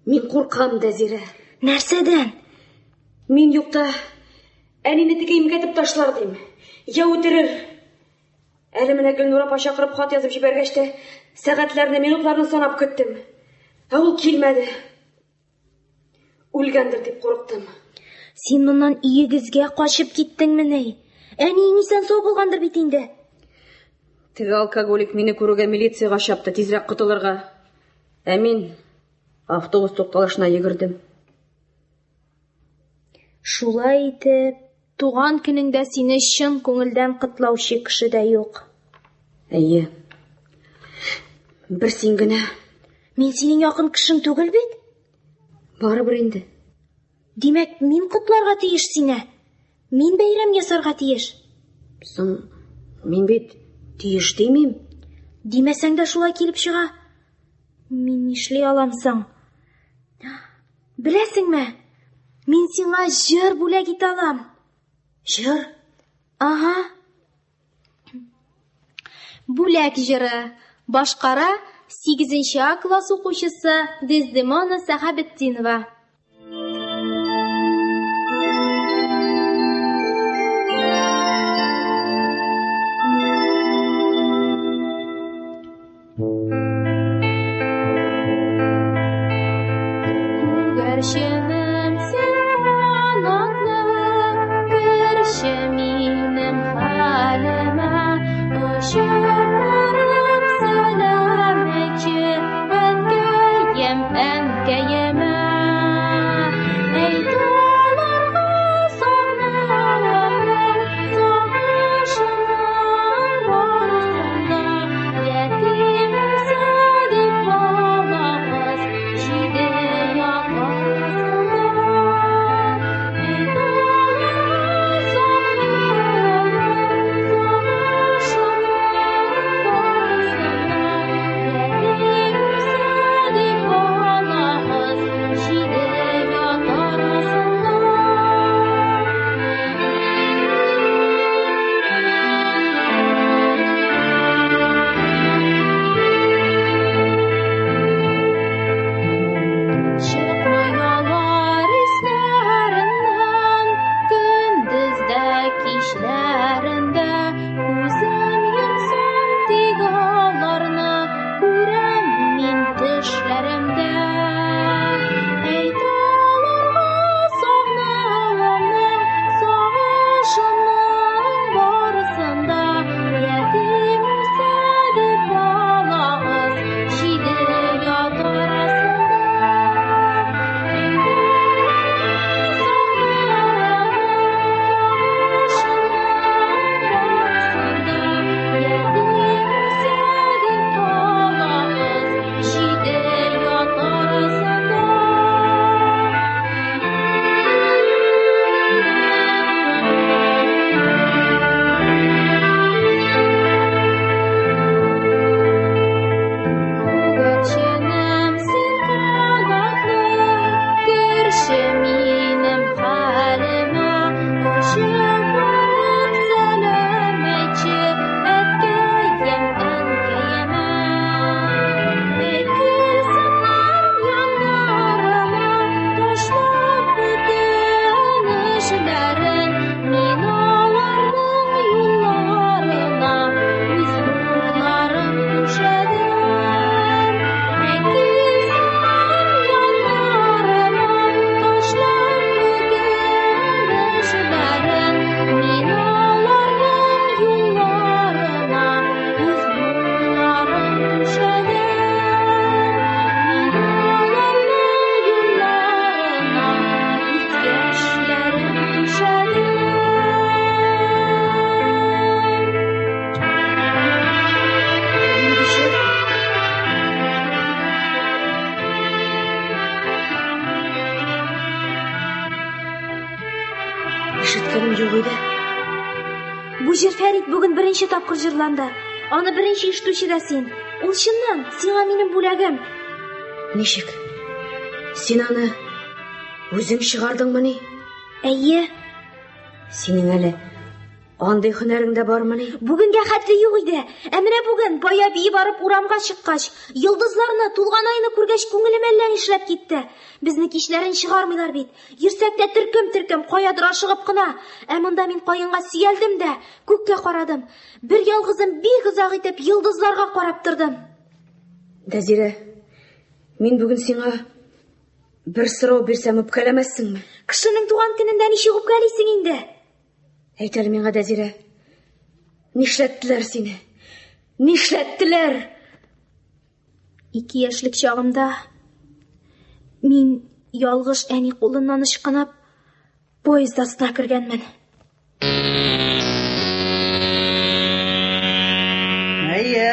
Мин куркам, Дәзирә. Нәрсәдән? Мин юкта әнине теге имгәтеп ташлар дим. Я үтерер. Әле менә Гөлнур апа чакырып хат язып җибәргәч тә, сәгатьләрне, минутларны санап көттем. Ә ул килмәде. Үлгәндер дип курыктым. Син моннан өегезгә качып киттеңмени? Әниең исән-сау булгандыр бит инде. Теге алкоголик мине күрүгә милициягә чапты, тизрәк котылырга. Ә мин автобус тукталышына йөгердем. Шулай итеп, туган көнеңдә сине чын күңелдән котлаучы кеше дә юк. Әйе. Бер син генә. Мин синең якын кешең түгел бит. Барыбер инде. Димәк, мин котларга тиеш сине. Мин бәйрәм ясарга тиеш. Соң, мин бит тиеш димим. Димәсәң дә шулай килеп чыга. Мин нишли алам соң? Беләсеңме? Мин сиңа җыр бүләк итә алам. Җыр? Ага. Бүләк җыры. Башкара 8 А класс укучысы Дездемона Сәхәбетдинова. Күгәрченем син канатлы, керче минем хәлемә, очып барып сәлам әйтче, әткәем, әнкәемә. Әйт аларга сагынуымны, сагышымның барысын да, ятим үсә дип балагыз җиде ят арасында. Әйт аларга сагынуымны, сагышымның барысын да, ятим үсә дип балагыз җиде ят арасында. Чыкмый алар исләреннән, көндез дә кичләрендә. Күзем йомсам тик аларны күрәм мин төшләремдә. Әйт аларга сагынуымны, сагышымның барысын да, ятим үсә дип балагыз җиде ят арасында. Әйт аларга сагынуымны, сагышымның барысын да, ятим үсә дип балагыз җиде ят арасында. Күгәрченем син канатлы, керче минем хәлемә, очып барып сәлам әйтче, әткәем, әнкәемә. Әйт килсеннәр яннарыма, ташлап бөтен эшләрен, мин аларның юлларына үз нурларым түшәдем. Әйт килсеннәр яннарыма, ташлап бөтен эшләрен, мин аларның юлларына үз нурларым түшәдем. Мин аларның юлларына үз яшьләрем түшәдем. Нинди җыр? Ишеткәнем юк иде. Бу җыр Фәрит бүген беренче тапкыр җырланды. Аны беренче ишетүче дә син. Ул чыннан, сиңа минем бүләгем. Ничек? Син аны үзең чыгардыңмыни? Әйе. Синең әле андый һөнәрең дә бармыни? Бүгенгә хәтле юк иде. Ә менә бүген бая бии барып урамга чыккач, йолдызларны, тулган айны күргәч, күңелем әллә нишләп китте. Безне кичләрен чыгармыйлар бит. Йөрсәк тә төркем-төркем, каядыр ашыгып кына. Ә монда мин каенга сөялдем дә, күккә карадым. Бер ялгызым бик озак итеп йолдызларга карап тордым. Нәзирә, мин бүген сиңа бер сорау бирсәм үпкәләмәссеңме? Кешенең туган көнендә ничек үпкәлисең инде? Әйт әле миңа, Нәзирә, нишләттеләр сине? Нишләттеләр? Ике яшьлек чагымда мин ялгыш әни кулыннан ычкынып поезд астына кергәнмен. Әйе,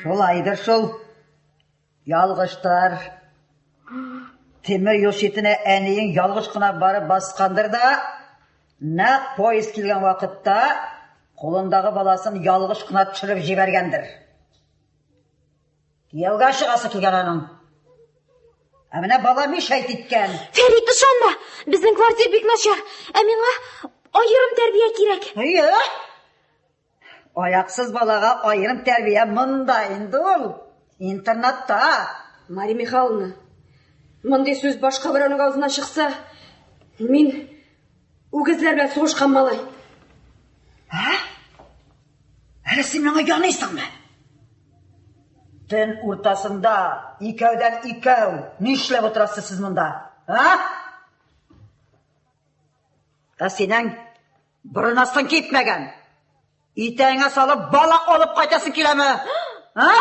шулайдыр шул. Ялгыштыр. Тимер юл читенә әниең ялгыш кына барып баскандыр да, нәкъ поезд килгән вакытта кулындагы баласын ялгыш кына төшереп җибәргәндер. Кияүгә чыгасы килгән аның. Ә менә бала мишәйт иткән. Фәрит, ышанма! Безнең квартир бик начар. Ә миңа аерым тәрбия кирәк. Әйе. Аяксыз балага аерым тәрбия монда инде ул. Интернатта. Мария Михайловна, мондый сүз башка берәүнең авызыннан чыкса, мин үгезләр белән сугышкан малай. Ә? Әле син миңа яныйсыңмы? Төн уртасында икәүдән икәү нишләп утырасыз сез монда? А? Ә синең борын астың кипмәгән. Итәгеңә салып бала алып кайтасың киләме? А?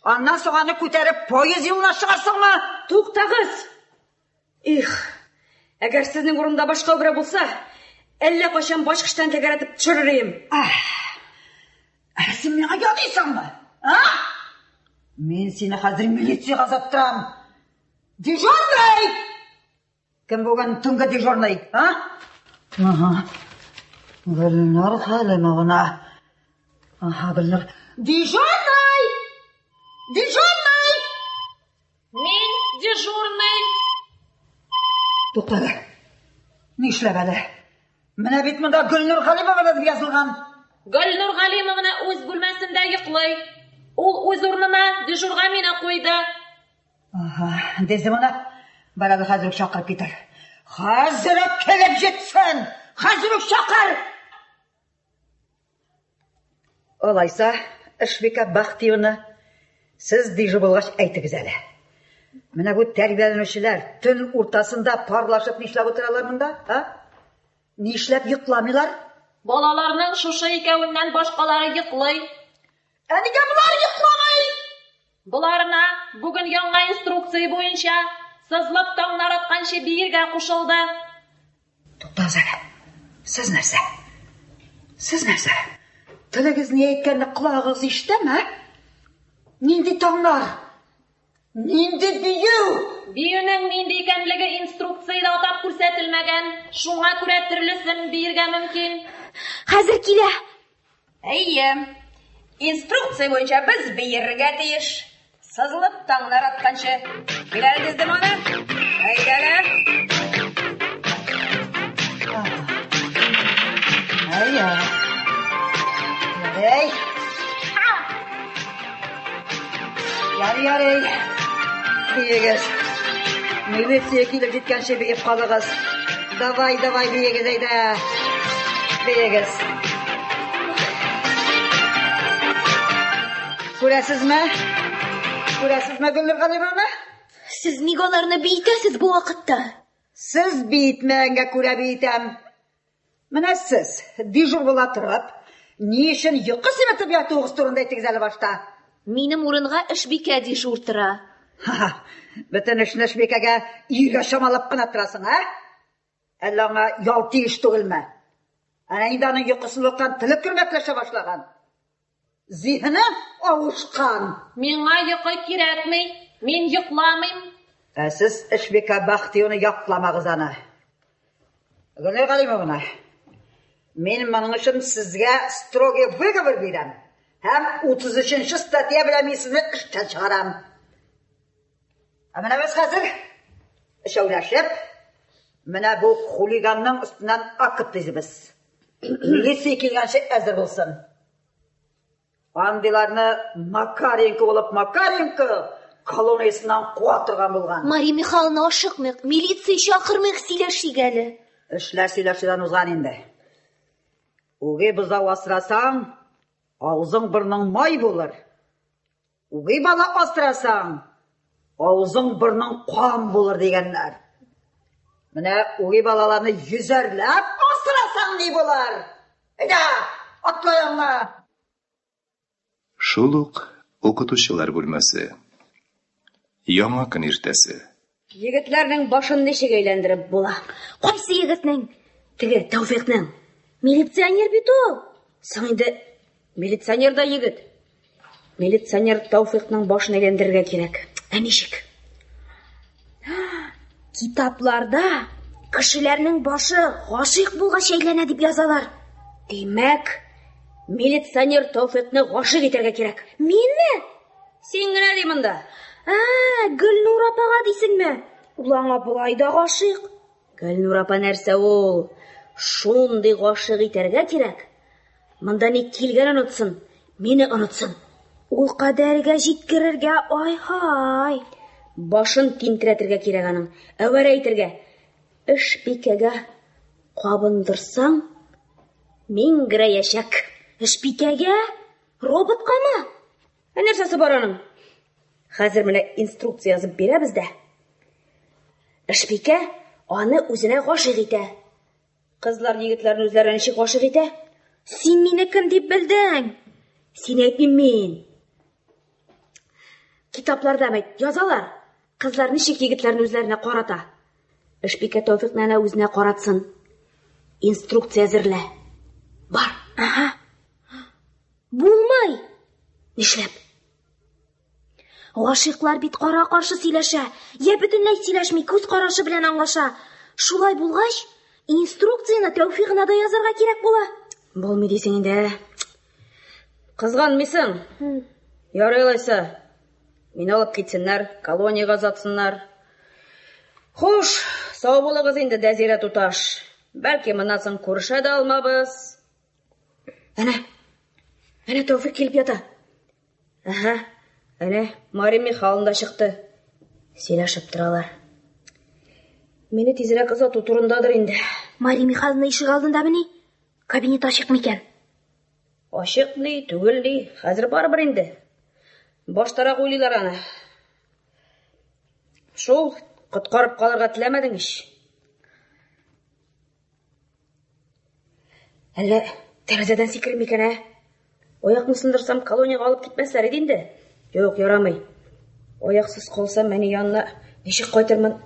Аннан соң аны күтәреп поезд юлына чыгарсыңмы? Туктагыз! Их, әгәр сезнең урында башка берәү булса, әллә кайчан бачкычтан тәгәрәтеп төшерер идем. Ә син миңа яныйсыңмы? А? Мин сине хәзер милициягә озаттырам. Дежурный! Кем бүген төнге дежурный, а? Ага. Гөлнур Хәлимовна. Ага, Гөлнур. Дежурный! Дежурный! Мин дежурный. Туктале. Нишләп әле? Менә бит монда Гөлнур Галимовна дип язылган. Гөлнур Галимовна үз бүлмәсендә йоклый. Ул үз урынына дежурга мине куйды. Ага, Дездемона, бар әле хәзер үк чакырып китер. Хәзер үк килеп җитсен! Хәзер үк чакыр! Алайса, Эшбикә Бахтиевна, сез дежур булгач әйтегез әле. Менә бу тәрбияләнүчеләр төн уртасында парлашып нишләп утыралар монда, а? Нишләп йокламыйлар? Балаларның шушы икәвеннән башкалары йоклый. Ә нигә болар йокламый? Боларына бүген яңа инструкция буенча сызлып таңнар атканчы биергә кушылды. Туктагыз әле. Сез нәрсә? Сез нәрсә? Телегез ни әйткәнне колагыгыз ишетәме? Нинди таңнар? Нинди бию? Биюнең нинди икәнлеге инструкциядә атап күрсәтелмәгән. Шуңа күрә төрлесен биергә мөмкин. Хәзер килә. Әйе. Инструкция буенча без биергә тиеш. Сызылып таңнар атканчы. Кил әле, Дездемона. Әйдә әле. Әйе. Ярый. Ярый, ярый. Биегез. Милиция килеп җиткәнче биеп калыгыз. Давай, давай, биегез, әйдә. Биегез. Күрәсезме? Күрәсезме, Гөлнур Галимовна? Сез ник аларны биетәсез бу вакытта? Сез биетмәгәнгә күрә биетәм. Менә сез, дежур була торып, ни өчен йокы симетеп ятуыгыз турында әйтегез әле башта. Минем урынга Эшбикә дежур тора. Ха-ха, бөтен эшне Эшбикәгә өйгә чамалап кына торасың, ә? Әллә аңа ял тиеш түгелме? Әнә инде аның йокысызлыктан теле көрмәкләшә башлаган. Зиһене авышкан. Миңа йокы кирәкми, мин йокламыйм. Ә сез Эшбикә Бахтиевна якламагыз аны. Гөлнур Галимовна, мин моның өчен сезгә строгий выговор бирәм. Һәм 33 нче статья белән мин сезне эштән чыгарам. Ә менә без хәзер өчәүләшеп менә бу хулиганның өстеннән акт төзибез. Милиция килгәнче әзер булсын. Андыйларны Макаренко булып Макаренко колониясеннән куа торган булган. Мария Михайловна, ашыкмыйк, милиция чакырмыйк, сөйләшик әле. Эшләр сөйләшүдән узган инде. Үги бозау асрасаң, авызың борның май булыр. Үги бала асрасаң, авызың борның кан булыр дигәннәр. Менә үги балаларны йөзәрләп асрасаң ни булыр? Әйдә, атла янга. Шул ук укытучылар бүлмәсе. Яңа көн иртәсе. Егетләрнең башын ничек әйләндереп була? Кайсы егетнең? Теге Тәүфикнең. Милиционер бит ул. Соң инде милиционер да егет. Милиционер Тәүфикнең башын әйләндерергә кирәк. Ә ничек? Китапларда кешеләрнең башы гашыйк булгач әйләнә дип язалар. Димәк, милиционер Тәүфикне гашыйк итәргә кирәк. Минме? Син генә ди монда. Ә, Гөлнур апага дисеңме? Ул аңа болай да гашыйк. Гөлнур апа нәрсә ул? Шундый гашыйк итәргә кирәк. Монда ник килгәнен онытсын, мине онытсын. Ул кадәргә җиткерергә, ай-һай. Башын тинтерәтергә кирәк аның, әвәрә итәргә. Эшбикәгә кабындырсаң, миңгерәячәк. Эшбикәгә? Роботкамы? Ә нәрсәсе бар аның? Хәзер менә инструкция язып бирәбез дә. Эшбикә аны үзенә гашыйк итә. Кызлар егетләрне үзләренә ничек гашыйк итә? Син мине кем дип белдең? Син әйтмим мин. Китапларда бит язалар. Кызлар ничек егетләрне үзләренә карата. Эшбикә Тәүфикне әнә үзенә каратсын. Инструкция әзерлә. Бар. Ага. Булмый. Нишләп? Гашыйклар бит кара-каршы сөйләшә, я бөтенләй сөйләшми, күз карашы белән аңлаша. Шулай булгач, инструкцияне Тәүфигына да язарга кирәк була. Булмый дисең инде. Кызганмыйсың. Ярый алайса. Мине алып китсеннәр, колониягә озатсыннар. Хуш, сау булыгыз инде, Дәзирә туташ. Бәлки моннан соң күрешә дә алмабыз. Әнә, әнә Тәүфик килеп ята. Әһә, әнә Мария Михайловна да чыкты. Сөйләшеп торалар. Мине тизрәк озату турындадыр инде. Мария Михайловна ишек алдындамыни? Кабинет ачык микән? Ачык ни, түгел ни, хәзер барыбер инде. Баштарак уйлыйлар аны. Шул, коткарып калырга теләмәдең ич. Әллә тәрәзәдән сикерим микән, ә? Аякны сындырсам, колониягә алып китмәсләр иде инде. Юк, ярамый. Аяксыз калсам, әни янына ничек кайтырмын?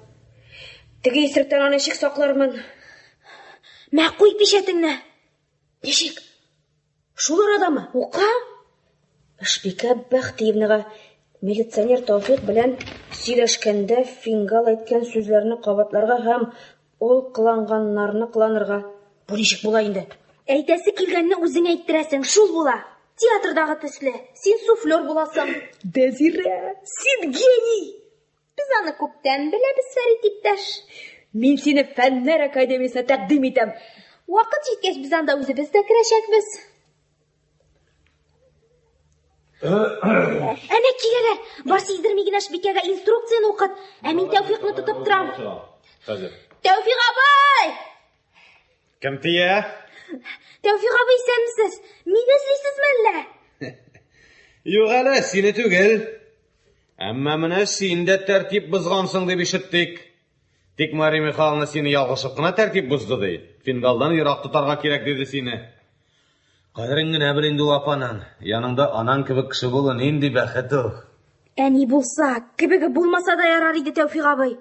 Теге исеректән аны ничек саклармын? Мә, куй пичәтеңне. Ничек? Шул арадамы? Ука. Эшбикә Бәхтиевнага милиционер Тәүфик белән сөйләшкәндә Фингал әйткән сүзләрне кабатларга һәм ул кыланганнарны кыланырга. Бу ничек була инде? Әйтәсе килгәнне үзең әйттерәсең, шул була. Театрдагы төсле, син суфлер буласың. Дәзирә, син гений! Без аны күптән беләбез, Фәрит иптәш. Мин сине Фәннәр академиясенә тәкъдим итәм. Вакыт җиткәч, без анда үзебез дә керәчәкбез. Әнә киләләр. Бар сиздерми генә Шбикәгә инструкцияне укыт. Ә мин Тәүфикны тотып торам. Хәзер. Тәүфик абый! Кем тия? Тәүфик абый, исәнмесез? Мине эзлисезме әллә? Юк әле, сине түгел. Әмма менә син дә тәртип бозгансың дип ишеттек. Тик Мария Михайловна сине ялгышып кына тәртип бозды ди. Фингалдан ерак тотарга кирәк диде сине. Кадерен генә бел инде ул апаның. Яныңда анаң кебек кеше булу нинди бәхет ул. Әни булса, кебеге булмаса да ярар иде, Тәүфик абый.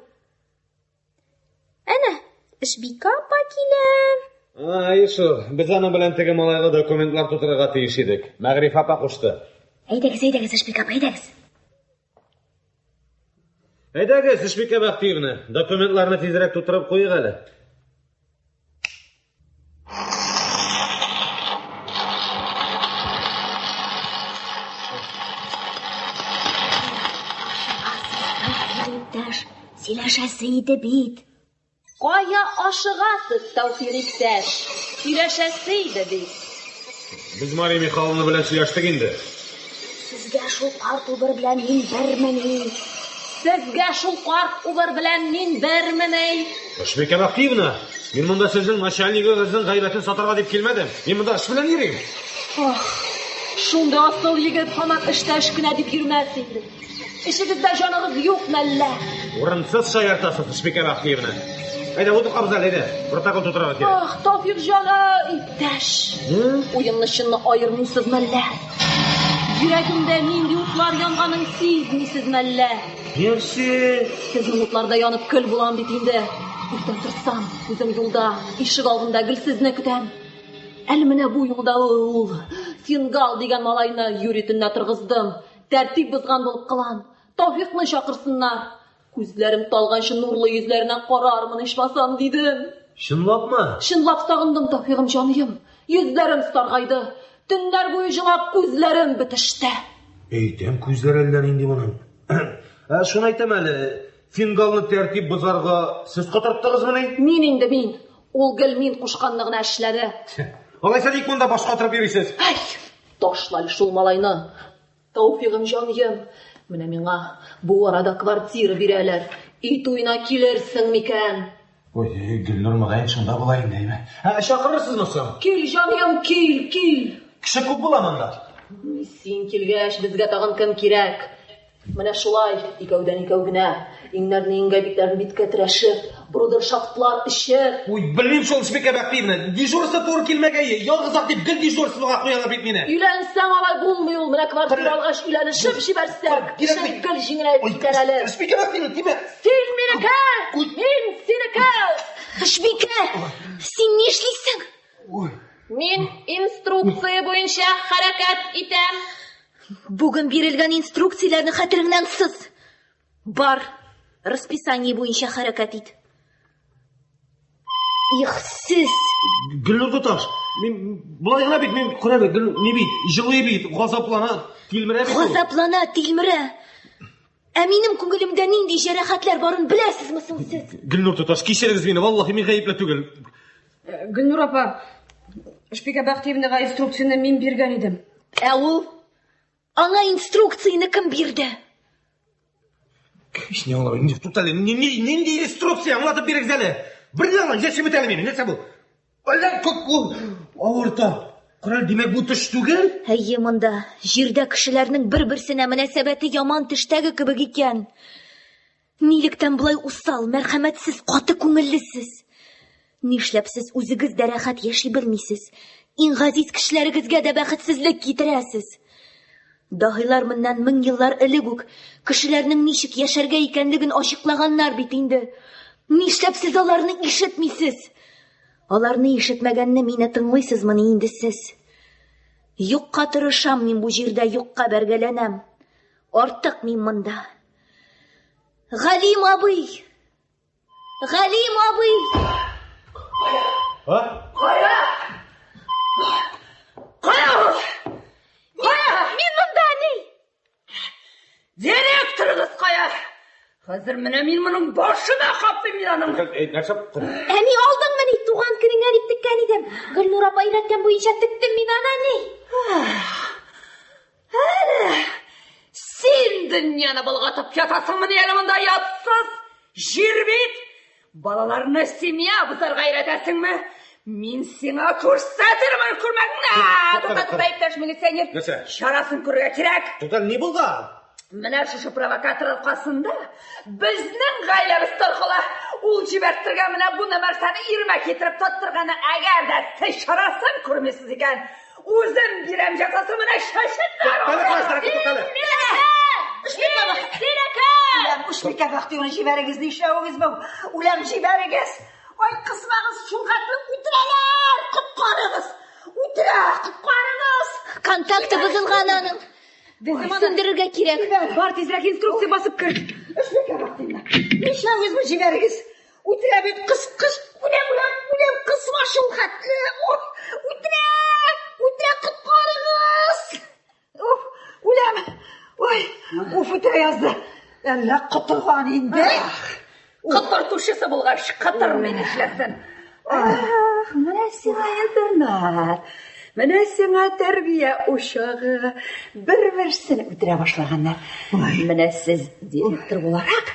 Әнә, Эшбикә апа килә. Әйе шул, без аның белән теге малайга документлар тутырырга тиеш идек. Мәгърифә апа кушты. Әйдәгез, әйдәгез, Эшбикә апа, әйдәгез. Әйдәгез, Эшбикә Бәхтиевна, документларны тизрәк тутырып куйыйк әле. иптәш, сөйләшәсе иде бит. Кая ашыгасыз, Тәүфик иптәш? Сөйләшәсе иде бит. Без Мария Михайловна белән сөйләштек инде. Сезгә шул карт убыр белән мин бермени? Сезгә шул карт убыр белән мин бермени? Ташбикә Бәхтиевна, мин монда сезнең начальнигыгызның гайбәтен сатарга дип килмәдем. Мин монда эш белән йөрим. Ах, шундый асыл егет һаман эштә эш кенә дип йөрмәс инде. Эшегездә җаныгыз юк мәллә? Урынсыз шаяртасыз, Ташбикә Бәхтиевна. Әйдә, утыр кабыз әле, әйдә. Протокол тутырырга кирәк. Ах, Тәүфик җаны, иптәш. Уенны чынны аермыйсыз мәллә? Йөрәгемдә нинди утлар янганын сизмисез мәллә? Нәрсә? Сезнең утларда янып көл булам бит инде. Иртән торсам, үзем юлда, ишек алдында гел сезне көтәм. Әле менә бу юлда ул Фингал дигән малайны юри төнлә торгыздым. Тәртип бозган булып кылан. Тәүфикны чакырсыннар. Күзләрем талганчы нурлы йөзләренә карармын ичмасам, дидем. Чынлапмы? Чынлап сагындым, Тәүфигым җаныем. Йөзләрем саргайды. Төннәр буе җылап күзләрем бетеште. Әйтәм, күзләр әллә нинди моның. Ә шуны әйтәм әле, Фингалны тәртип бозарга сез котырттыгызмыни? Мин инде мин. Ул гел мин кушканны гына эшләде. Алайса ник монда баш катырып йөрисез? Әй, ташла әле шул малайны. Тәүфигым җаныем, менә миңа бу арада квартира бирәләр. Өй туена килерсең микән? Ой, Гөлнур мөгаен шунда була инде, әйме. Ә чакырырсызмы соң? Кил, җаныем, кил, кил. Кеше күп була монда. Син килгәч, безгә тагын кем кирәк? Менә шулай, икәүдән-икәү генә, иңнәрне иңгә, битләрне биткә терәшеп, брудершафтлар эчеп. Ой, белмим шул, Шбикә Бәхтиевна, дежурство туры килмәгәе, ялгызак дип гел дежурствога куялар бит мине. Өйләнсәң алай булмый ул, менә квартира алгач өйләнешеп җибәрсәк, эшең гел җиңеләеп китәр әле. Шбикә Бәхтиевна, тимә! Син минеке, мин синеке! Шбикә, син нишлисең? Мин инструкция буенча хәрәкәт итәм. Бүген бирелгән инструкцияләрне хәтереңнән сыз. Бар, расписание буенча хәрәкәт ит. Их, сез! Гөлнур туташ, мин болай гына бит, мин күрә бит, Гөлнур, ни бит, җылый бит, газаплана, тилмерә бит ул. Газаплана, тилмерә. Ә минем күңелемдә нинди җәрәхәтләр барын беләсезме соң сез? Гөлнур туташ, кичерегез мине, валлаһи, мин гаепле түгел. Гөлнур апа, Шпика Бәхтиевнага инструкцияне мин биргән идем. Ә ул? Аңа инструкцияне кем бирде? Һич ни аңламыйм. Нинди, туктале, нинди инструкция аңлатып бирегез әле. Бер дә аңламыйм, яши бит әле мине, нәрсә бу? Әллә күп ул авырта. Корал, димәк, бу төш түгел? Әйе, монда җирдә кешеләрнең бер-берсенә мөнәсәбәте яман төштәге кебек икән. Нилектән болай усал, мәрхәмәтсез, каты күңеллесез? Нишләп сез үзегез дә рәхәт яши белмисез? Иң газиз кешеләрегезгә дә бәхетсезлек китерәсез. Даһилар моннан мең еллар элек үк кешеләрнең ничек яшәргә икәнлеген ачыклаганнар бит инде. Нишләп сез аларны ишетмисез? Аларны ишетмәгәнне мине тыңлыйсызмыни инде сез? Юкка тырышам мин бу җирдә, юкка бәргәләнәм. Артык мин монда. Галим абый! Галим абый! А? Кая? Кая ул? Кая? Мин монда, әни! Директорыгыз кая? Хәзер менә мин моның башына каплыйм мин аның. Нәрсә? Әни, алдыңмыни? Туган көнеңә дип теккән идем. Гөлнур апа өйрәткән буенча тектем мин аны, әни. Әле син дөньяны болгатып ятасыңмыни әле монда ятсыз? Җир бит! Балаларны семья бозарга өйрәтәсеңме? Мин сиңа күрсәтермен күрмәгеңне! Тукта, тукта, иптәш милиционер. Нәрсә? Чарасын күрергә кирәк. Тукта, ни булган? Менә шушы провокатор аркасында безнең гаиләбез таркала. Ул җибәрттергән менә бу нәмәрсәне ирмә китереп тоттырганы. Әгәр дә сез чарасын күрмисез икән, үзем бирәм җәзасын менә чәченнән. Туктале, туктале, туктале. Синеке! Үләм, Ушбикә Бәхтиевна, җибәрегез, нишләвегез бу? Үләм, җибәрегез! Ай, кысмагыз, шул хәтле үтерәләр! Коткарыгыз! Үтерә, коткарыгыз! Контакты бозылган аның. Сүндерергә кирәк. Бар тизрәк инструкция басып кер. Ушбикә Бәхтиевна, нишләвегез бу, җибәрегез! Үтерә бит, кыс, кыс, үләм, үләм, үләм, кысма шул хәтле! Ох, үтерә! Үтерә, коткарыгыз! Уф, үләм! Ой, уф, үтерә язды. Әллә котырган инде? Котыртучысы булгач, котырмый нишләсен? Ах, менә сиңа интернат. Менә сиңа тәрбия учагы. Бер-берсен үтерә башлаганнар. Менә сез директор буларак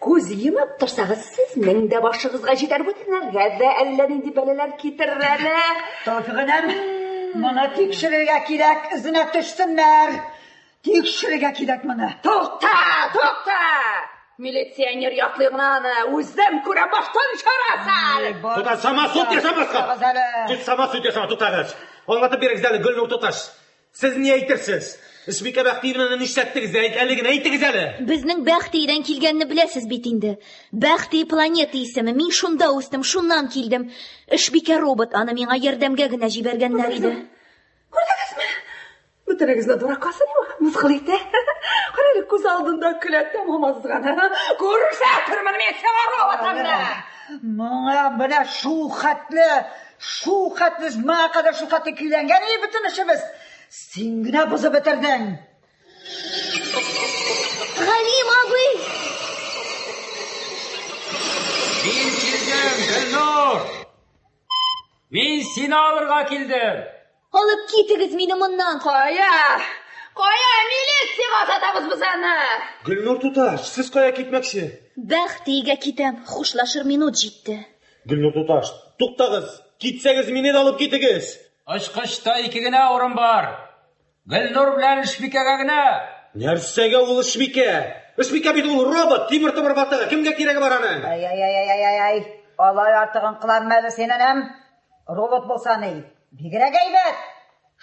күз йомып торсагыз, сезнең дә башыгызга җитәр бүтәннәргә дә әллә нинди бәлаләр китерер әле. Тәүфик энем, моны тикшерергә кирәк, эзенә төшсеннәр. Тикшерергә кирәк моны. Тукта, тукта! Милиционер яклый гына аны, үзем күрәм баштан чарасы. Тукта, самосуд ясамаска! Тут самосуд ясама, туктагыз. Аңлатып бирегез әле, Гөлнур туташ. Сез ни әйтерсез? Эшбикә Бәхтиевнаны нишләттегез? Әйт, әле генә әйтегез әле. Безнең Бәхтиедән килгәнне беләсез бит инде. Бәхти планета исеме. Мин шунда үстем, шуннан килдем. Эшбикә робот аны миңа ярдәмгә генә җибәргәннәр иде. Күрдегезме? Бөтерегезне дуракка саныйм, мыскыл итә. Кара әле күз алдында көлә тәмам азгана. Күрсәтермен мин сиңа роботыңны. Моңа менә шул хәтле, шул хәтле, моңа кадәр шул хәтле көйләнгән иде бөтен эшебез. Син генә бозып бетердең. Галим абый! Мин килдем, Гөлнур! Мин сине алырга килдем. Алып китегез мине моннан. Кая? Кая милициягә озатабыз без аны? Гөлнур туташ, сез кая китмәкче? Бәхтигә китәм, хушлашыр минут җитте. Гөлнур туташ, туктагыз. Китсәгез, мине дә алып китегез. Очкычта ике генә урын бар. Гөлнур белән Эшбикәгә генә. Нәрсәгә ул Эшбикә? Эшбикә бит ул робот, тимер-томыр батыгы. Кемгә кирәге бар аның? Ай-ай-ай-ай-ай. Алай артыгын кыланма әле син, энем. Робот булса ни? Бигрәк әйбәт.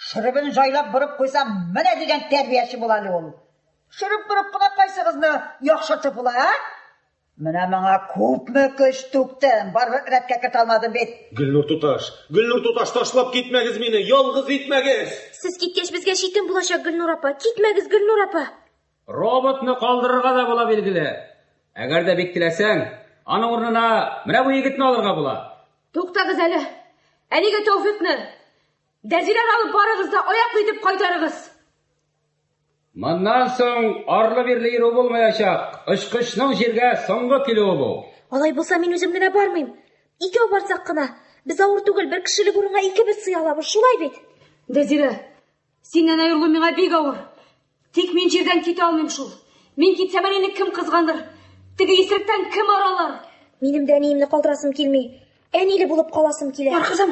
Шөребен җайлап борып куйсам, менә дигән тәрбияче була әле ул. Шөреп борып кына кайсыгызны яхшыртып була, ә? Менә моңа күпме көч түктем, барыбер рәткә кертә алмадым бит. Гөлнур туташ, Гөлнур туташ, ташлап китмәгез мине, ялгыз итмәгез. Сез киткәч безгә читен булачак, Гөлнур апа. Китмәгез, Гөлнур апа. Роботны калдырырга да була билгеле. Әгәр дә бик теләсәң, аның урынына менә бу егетне алырга була. Туктагыз әле. Ә нигә Тәүфикне? Дәзиләне алып барыгыз да аяклы итеп кайтарыгыз. Моннан соң арлы-бирле йөрү булмаячак. Очкычның җиргә соңгы килүе бу. Алай булса мин үзем генә бармыйм. Икәү барсак кына. Без авыр түгел, бер кешелек урынга икебез сыя алабыз, шулай бит? Дәзирә, синнән аерылу миңа бик авыр. Тик мин җирдән китә алмыйм шул. Мин китсәм, әнине кем кызганыр? Теге исеректән кем аралар? Минем дә әниемне калдырасым килми. Әниле булып каласым килә. Бар, кызым,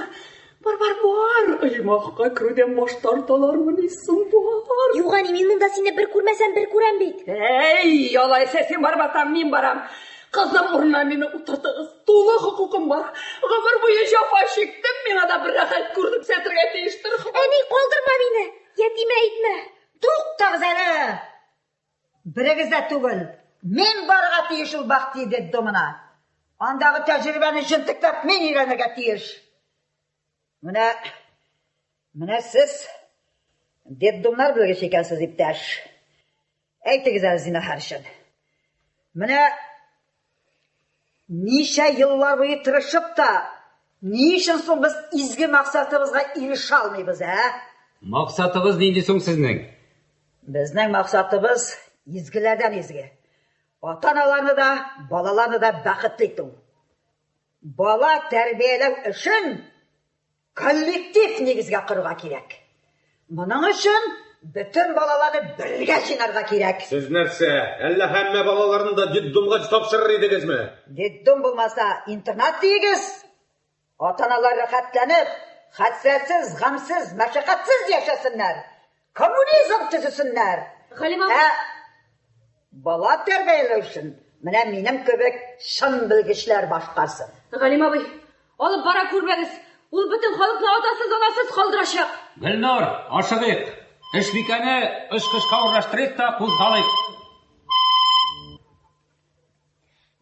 бар, бар, бар. Оҗмахка керүдән баш тарталармыни соң, бар. Юк, әни, мин монда сине бер күрмәсәм, бер күрәм бит. Әй, алайса син бармасаң, мин барам. Кызым урынына мине утыртыгыз. Тулы хокукым бар. Гомер буе җәфа чиктем, миңа да бер рәхәт күрсәтергә тиештер. Әни, калдырма мине. Ятимә итмә. Туктагыз әле! Берегез дә түгел. Мин барырга тиеш ул Бахти детдомына. Андагы тәҗрибәне җентекләп мин өйрәнергә тиеш. Менә менә сез детдомнар белгеч икәнсез, иптәш. Әйтегез әле зинһар өчен. Менә ничә еллар буе тырышып та, ни өчен соң без изге максатыбызга ирешә алмыйбыз, ә? Максатыгыз нинди соң сезнең? Безнең максатыбыз изгеләрдән изге. Ата-аналарны да, балаларны да бәхетле итү. Бала тәрбияләү эшен коллектив нигезгә корырга кирәк. Моның өчен бөтен балаларны бергә җыйнарга кирәк. Сез нәрсә, әллә һәммә балаларны да детдомга тапшырыр идегезме? Детдом булмаса, интернат диегез. Ата-аналар рәхәтләнеп, хәсрәтсез, гамьсез, мәшәкатьсез яшәсеннәр. Коммунизм төзесеннәр. Галим абый. Ә бала тәрбияләү өчен менә минем кебек чын белгечләр башкарсын. Галим абый, алып бара күрмәгез. Ул бөтен халыкны атасыз, анасыз калдырачак. Гөлнур, ашыгыйк. Эшбикәне очкычка урнаштырыйк та кузгалыйк.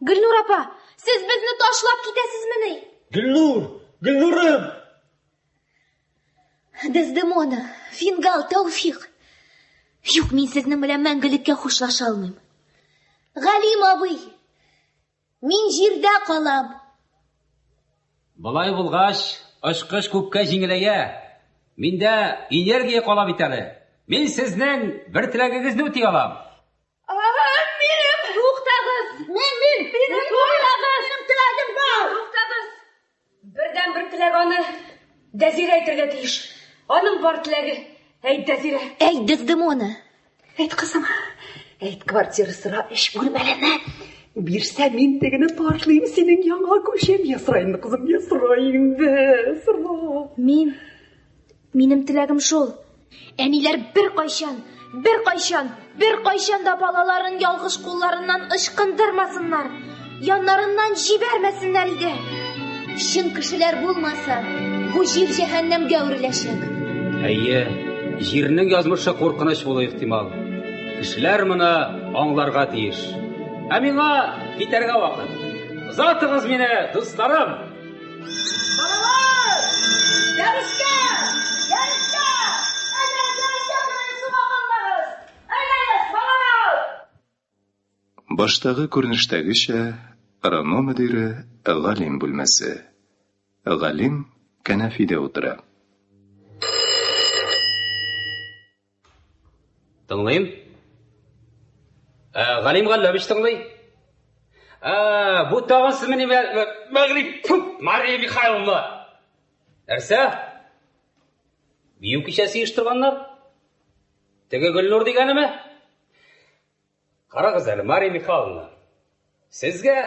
Гөлнур апа, сез безне ташлап китәсезмени? Гөлнур, Гөлнурым! Дездемона, Фингал, Тәүфик. Юк, мин сезнең белән мәңгелеккә хушлаша алмыйм. Галим абый, мин җирдә калам. Болай булгач, очкыч күпкә җиңеләя. Миндә энергия кала бит әле. Мин сезнең бер теләгегезне үти алам. Минем! Аны Дәзирә әйтергә тиеш. Аның бар теләге. Әйт, Дәзирә. Әйт, Дездемона. Әйт, кызым. Әйт, квартира сора, өч бүлмәлене. Бирсә, мин тегене ташлыйм, синең янга күчәм. Я сора инде, кызым, я сора инде. Сора. Мин, минем теләгем шул. Әниләр беркайчан, беркайчан, беркайчан да балаларын ялгыш кулларыннан ычкындырмасыннар, яннарыннан җибәрмәсеннәр иде. Чын кешеләр булмаса, бу җир җәһәннәмгә әвереләчәк. Әйе, җирнең язмышы куркыныч булуы ихтимал. Кешеләр моны аңларга тиеш. Ә миңа китәргә вакыт. Озатыгыз мине, дусларым! Балалар! Дәрескә! Дәрескә! Әйдәгез, дәрескә керегез, соңга калмагыз! Әйдәгез, балалар! Баштагы күренештәгечә, РОНО мөдире Галим бүлмәсе. Галим кәнәфидә утыра. Тыңлыйм. Ә, Галим Галләмович тыңлый. Ә, бу тагын сезмени Мәгъриб, Мария Михайловна. Нәрсә? Бию кичәсе оештырганнар? Теге Гөлнур дигәнеме? Карагыз әле, Мария Михайловна. Сезгә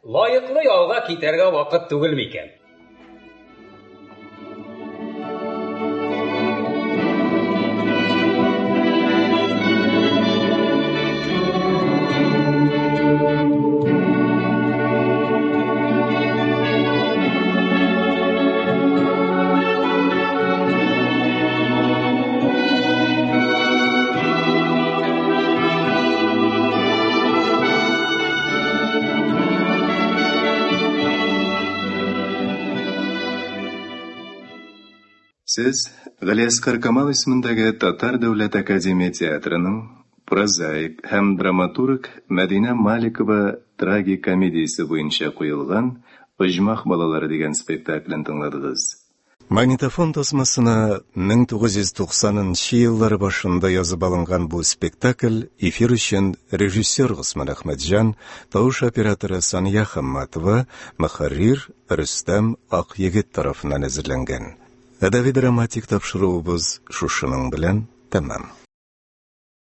лаеклы ялга китәргә вакыт түгел микән? Сез Галиәсгар Камал исемендәге Татар дәүләт академия театрының прозаик һәм драматург Мәдинә Маликова трагикомедиясе буенча куелган Оҗмах балалары дигән спектаклен тыңладыгыз. Магнитофон тасмасына 1990 нчы еллар башында язып алынган бу спектакль эфир өчен режиссер Госман Әхмәтҗан, тавыш операторы Сания Хамматова, мөхәррир Рөстәм Акъегет тарафыннан әзерләнгән. Әдәби-драматик тапшыруыбыз шушының белән тәмам.